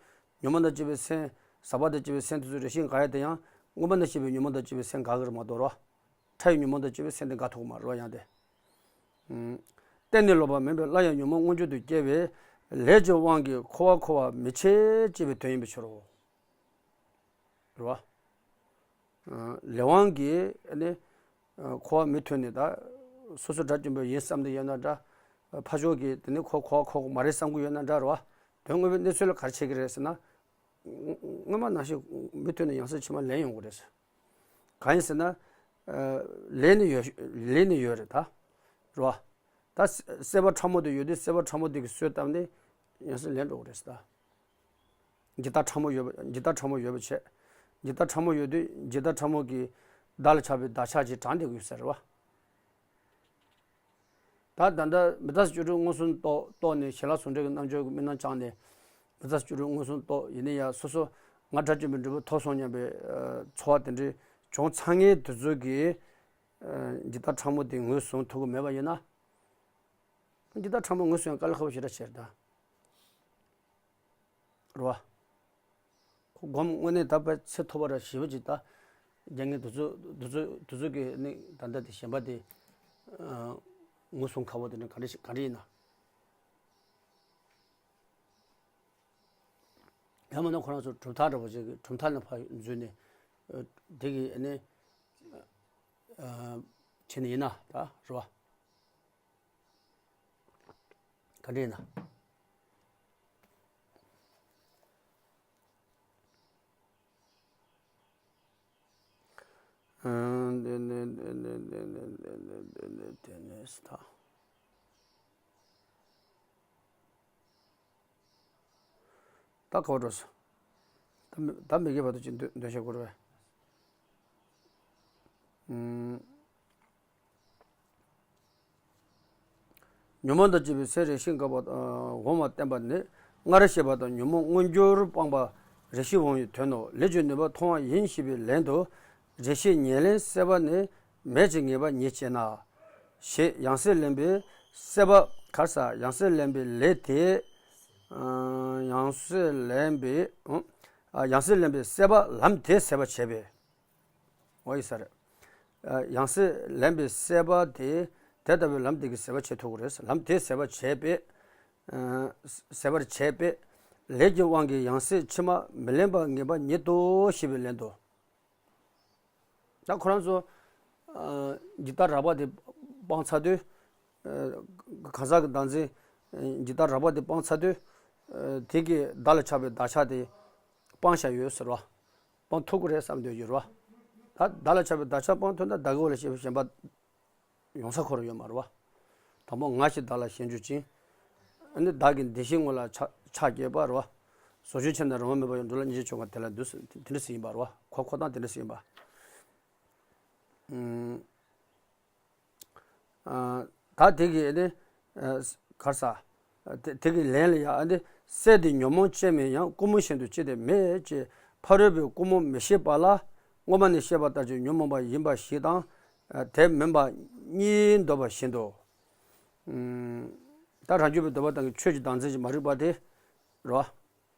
ཉོན་མོངས་དང་བཅས་པའི་སེམས་ཟག་པ་དང་བཅས་པའི་སེམས་དེ་ཚོ་རེ་ཞིག་འགགས་ཡ་དེ་ཡང་མངོན་པ་ནས་བཤད་པའི་ཉོན་མོངས་དང་བཅས་པའི་སེམས་འགག་གི་རེད་མ་གཏོགས་རོ། ཕྲ་བའི་ཉོན་མོངས་དང་བཅས་པའི་སེམས་དེ་འགག་ཐུབ་ཀྱི་མ་རེད་བ་ཡང་དེ། གཏན་ནས་ལོག་པ་མིན་པས་སླར་ཡང་ཉོན་མོངས་མངོན་གྱུར་དུ་སྐྱེ་བས། ལས་ཀྱི་དབང་གིས་འཁོར་བར་འཁོར་བར་མི་བྱེད་ཅེས་པའི་དོན་ཡིན་པའི་ཕྱིར་རོ། རེད་བ། ལས་དབང་གིས་ནི། འཁོར་བར་མི་འཁོར་ནས་ད། སོ་སོ་དགྲ་བཅོམ་པ་ཡིན་བསམ་དེ་ཡོད་ན་འདྲ། ཕར་ཕྱོགས་ཀྱིས་དེ་ནི་ཁོ་འཁོར་བར་འཁོར་དགོས་མ་རེད་བསམ་གྱི་ཡོད་ན་འདྲ་རེད་བ། དོན་དངོས་པོའི་གནས་ཚུལ་ལ་ག་རེ་བྱེད་ཀྱི་རེད་ཟེར་ན། སྔོན་མ་ནང་བཞིན་མུ་མཐུད་ནས་ཡང་སྲིད་ཕྱི་མ་ལེན་ཡོང་གི་རེད། གང་ཡིན་ཟེར་ན། ལས་ནི་ཡོད། ལས་ནི་ཡོད་རེད་ད། རེད་བ། ད་སྲེད་པ་ཕྲ་མོ་དེ་ཡོད་དུས་སྲེད་པ་ཕྲ་མོ་དེ་གི་གསོས་བཏབ་ནས་ཡང་སྲིད་ལེན་འགྲོ་གི་རེད་ཟེར་ད། འཇིག་ལྟ་ཕྲ་མོ་ཡོད་པ་འཇིག་ལྟ་ཕྲ་མོ་ཡོད་པ་བྱས། འཇིག་ལྟ་ཕྲ་མོ་ཡོད་དུས་འཇིག་ལྟ་ཕྲ་མོ་གི་བདག་ལ་ཆགས་པའི་བདག་ཆགས་ཀྱིས་དྲངས་བསྡད་ཀྱི་ཡོད་ཟེར་རེད་བ། ད་ད་ལྟ་མི་རྟག་སོགས་བཅུ་དྲུག་མངོན་སུམ་རྟོགས་རྟོགས་ནས་ཞི་ལྷག་ཟུང་འབྲེལ་གྱི་རྣལ་འབྱོར་གྱི་དམིགས་རྣམ་བཅངས་ནས། མི་རྟག་སོགས་བཅུ་དྲུག་མངོན་སུམ་རྟོགས་ཡིན་ན་ཡང་སོ་སོ་ང་དགྲ་བཅོམ་པའི་འབྲས་བུ་ཐོབ་སོང་སྙམ་པའི་ཚོར་བ་དེ་འདྲའི་བྱུང་ཚར་མཁན་དེ་ཚོ་གིས་འཇིག་ལྟ་ཕྲ་མོ་དེ་ངོས་བཟུང་ཐུབ་ཀྱི་མེད་པ་ཡིན་ན། འཇིག་ལྟ་ཕྲ་མོ་ངོས་བཟུང་ཡང་དཀའ་ལས་ཁག་པོ་ཞེ་དྲག་ཆེ་རེད་ད། རེད་བ། ཁོ་སྒོམ་དངོས་གནས་ད་དཔེ་ཚེ་ཐོག་པ་ར་ཞེ་པོ་ཅིག་ད། རྒྱ་ངན་དུ་ཚོད་དུ་ཚོད་དུ་ཚོད་ཀྱི་ནི་ད་ལྟ་དེ་ཞེན་པ་དེ། ངོས་བཟུང་ཁག་པོ་དེ་ནི་ག་འདྲ་ཞིག་ག་འདྲ་ཡིན་ན། ཡང་མིན་ན་ཁོ་རང་ཚོ་གྲུབ་མཐའ་འདྲ་པོ་ཅིག་གི་གྲུབ་མཐའ་ནས་ཕར་འཛུལ་ནས། དེ་གི་ནི། བྱས་ནས་ཡིན་ན་ད་རེད་བ། ག་འདྲ་ཡིན་ན། ད་ག་བ་འགྲོ་སོང་། ད་མི་ད་མི་དགེ་བ་དུ་ཅིག་འདོན་འདོན་བྱེད་དགོས་རེད་པས། ཉོན་མོངས་དང་བཅས་པའི་སེམས་རེ་ཞིག་འགག་པ་འོང་བ་བསྟན་པ་ནི། སྔར་བཤད་པ་དང་ཉོན་མོངས་མངོན་གྱུར་སྤངས་པ་རེ་ཞིག་འོང་བའི་དོན་ནོ། ལས་ཀྱི་ནུས་པ་མཐོང་བ་ཡིན་ཞེས་པའི་ལན་དུ། རེ་ཞིག་ཉེར་ལེན་སྲེད་པ་ནི་མེད་ཅེས་ངེས་པ་ཉིད་བྱས་ན། ཞེས་ཡང་སྲིད་ལེན་པའི་སྲེད་པ་གར་ས་ཡང་སྲིད་ལེན་པའི་ལས་དེ། ཡང་སྲིད་ལེན་པའི། ཡང་སྲིད་ལེན་པའི་སྲེད་པ་ལམ་དེས་ཟད་པར་བྱས་པས། འོ་ཡིན་ས་རེད། ཡང་སྲིད་ལེན་པའི་སྲེད་པ་དེ་དེ་ལྟ་བུའི་ལམ་དེ་གིས་ཟད་པར་བྱེད་ཐུབ་ཀྱི་རེད། ལམ་དེས་ཟད་པར་བྱས་པས། ཟད་པར་བྱས་པས། ལས་ཀྱི་དབང་གིས་ཡང་སྲིད་ཕྱི་མ་མི་ལེན་པ་ངེས་པ་ཉིད་དོ་ཞེས་པའི་ལན་དུ། ད་ཁོ་རང་ཚོ་འཇིག་ལྟ་རགས་པ་དེ་སྤངས་ཚར་དུས། གང་ཟག་གི་བདག་འཛིན་འཇིག་ལྟ་རགས་པ་དེ་སྤངས་ཚར་དུས། དེ་གིས་བདག་ལ་ཆགས་པའི་བདག་ཆགས་དེ་སྤང་བྱ་ཡོད་ཟེར་བ། སྤང་ཐུབ་ཀྱི་རེད་བསམ་འདོད་ཡོད་རེད་བ། ད་བདག་ལ་ཆགས་པའི་བདག་ཆགས་སྤང་ཐུབ་ན་བདག་གི་འོག་ལ་སྐྱེས་པའི་གཞན་པ་ཡོང་ས་ཁོ་རང་ཡོད་མ་རེད་བ། དང་པོ་ང་ཞེས་བདག་ལ་ཞེན་གྱུར་ཅིང་། ཨ་ནི་བདག་གི་འདི་ཞེས་དངོས་ལ་ཆགས་ཆགས་སྐྱེས་པ་རེད་བ། ཟོ་ཆུན་ཆེ་ན་རང་དབང་མེད་པ་ཡང་འགྲོ་ལ་སྙིང་རྗེ་ཆུང་བ་དེ་ལ་འདུ་ཟེར་དེ་འདྲ་ཟེར་ཡིན་པ་རེད་བ། ཁོ་ཁོ་ཐག་དེ་འདྲ་ཟེར་ཡིན་པ། ཨུམ། ཨ། ད་དེ་གི་ནི། ཨ། གར་ས། དེ་དེ་གི་ལན་ལ་ཡང་ཨ་ནི་སྲེད་དེ་ཉོན་མོངས་ཅན་མིན་ཡང་ཀུན་རྨོངས་བཞིན་དུ་ཅི་སྟེ་མེད་ཅེས་ཕ་རོལ་པོས་ཀུན་རྨོངས་མི་ཤེས་པ་ལ་སྔོན་མ་ནས་བཤད་པ་ལྟར་གྱི་ཉོན་མོངས་པ་ཡིན་པ་ཞིག་དང་། ཨ། དེ་མིན་པ་གཉིས་འདོད་པ་བཞིན་དུ། ཨུམ། ད་རང་རྒྱུད་པའི་འདོད་པ་དང་གི་ཆོས་ཀྱི་བདག་འཛིན་གྱི་མ་རིག་པ་དེ་རེད་བ།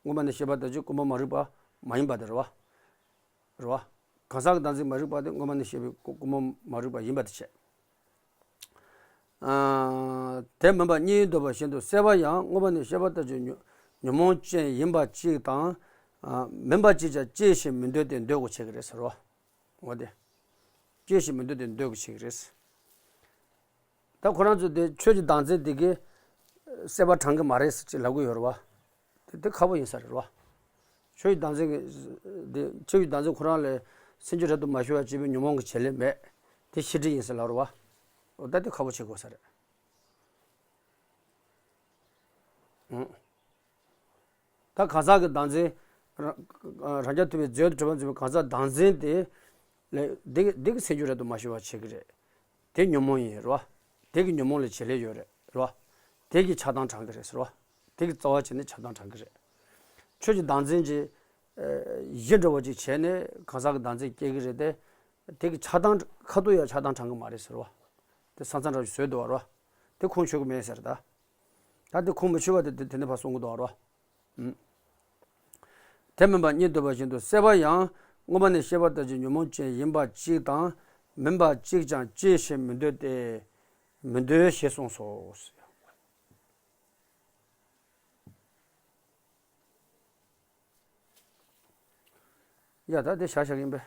སྔོན་མ་ནས་བཤད་པ་ལྟར་གྱི་ཀུན་རྨོངས་མ་རིག་པ་མ་ཡིན་པ་དེ་རེད་བ། རེད་བ། གང་ཟག་གི་བདག་འཛིན་མ་རིག་པ་དེ་སྔོན་མ་ནས་བཤད་པའི་ཀུ་ཀུན་རྨོངས་མ་རིག་པ་ཡིན་པ་དེ་བྱས། ཨ། དེ་མིན་པ་གཉིས་འདོད་པ་བཞིན་དུ་སྲེད་པ་ཡང་སྔོན་མ་ནས་བཤད་པ་ལྟར་གྱི་ཉོན་ཉོན་མོངས་ཅན་ཡིན་པ་གཅིག་དང་། ཨ། མིན་པ་གཅིག་ཀྱང་གཅེས་ཤིང་མི་འདོད་དེ་འདོད་དགོས་བྱེད་ཀྱི་རེད་ཟེར་བ། འོ་དེ། གཅེས་ཤིང་མི་འདོད་དེ་འདོད་དགོས་བྱེད་ཀྱི་རེད། ད་ཁོ་རང་ཚོ་དེ་ཆོས་ཀྱི་བདག་འཛིན་དེ་གིས་སྲེད་པ་དྲང་གི་མ་རེད་ཟེར་ཅིག་ལབ་གི་ཡོད་རེད་བ། དེ་དེ་ཁག་པོ་ཡིན་ས་རེད་བ། ཆོས་ཀྱི་བདག་འཛིན་གྱི་དེ་ཆོས་ཀྱི་བདག་འཛིན་ཁོ་རང་ལས་སེམས་རྒྱུད་རབ་ཏུ་མ་ཞི་བར་བྱེད་པའི་ཉོན་མོངས་ཀྱི་བྱེད་ལས་མེད། དེ་ཤེས་སྒྲིབ་ཡིན་ཟེར་ལབ་རེད་བ། འོ་ད་དེ་ཁག་པོ་བྱེད་དགོས་ས་རེད། ཨང་། ད་གང་ཟག་གི་བདག་འཛིན། རང་རང་རྐྱ་ཐུབ་པའི་མཛོད་དུ་གྲུབ་པ་འཛིན་པའི་གང་ཟག་བདག་འཛིན་དེ། ལས་འདི་འདི་གི་སེམས་རྒྱུད་རབ་ཏུ་མ་ཞི་བར་བྱེད་ཀྱི་རེད། དེ་ཉོན་མོངས་ཡིན་རེད་བ། དེ་གི་ཉོན་མོངས་ལས་བྱེད་ལས་ཡོད་རེད་རེད་བ། དེ་གི་ཆགས་སྡང་དྲང་གི་རེད་ཟེར་བ། དེ་གི་རྩ་བ་བྱས་ནས་ཆགས་སྡང་དྲང་གི་རེད། ཆོས་ཀྱི་བདག་འཛིན་གྱི། ཨ། གཞི་འདྲ་བོ་ཅིག་བྱས་ནས་གང་ཟག་གི་བདག་འཛིན་སྐྱེ་གི་རེད་དེ། དེ་གི་ཆགས་སྡང་ཁ་ཐུག་ཡང་ཆགས་སྡང་དྲང་གི་མ་རེད་ཟེར་བ། དེ་ས་མཚམས་འདྲ་བོ་ཞིག་བཟོས་འདུག་བ་རེད་བ། དེ་ཁུངས་འཁྱོལ་གི་མེད་ཟེར་ད། ད་དེ་ཁུངས་མི་འཁྱོལ་བ་དེ་དེ་དེ་ནས་ཕར་གསུང་གི་འདུག་བ་རེད་བ། ཨུམ། དེ་མིན་པ་གཉིས་འདོད་པ་བཞིན་དུ་སྲེད་པ་ཡང་སྔོན་མ་ནས་བཤད་པ་ལྟར་གྱི་ཉོན་མོངས་ཅན་ཡིན་པ་གཅིག་དང་མིན་པ་གཅིག་ཀྱང་གཅེས་ཤིང་མི་འདོད་དེ། མི་འདོད་ཞེས་གསུངས་སོ། ཡ་ད་དེ་བཞག་བཞག་ཡིན་པས།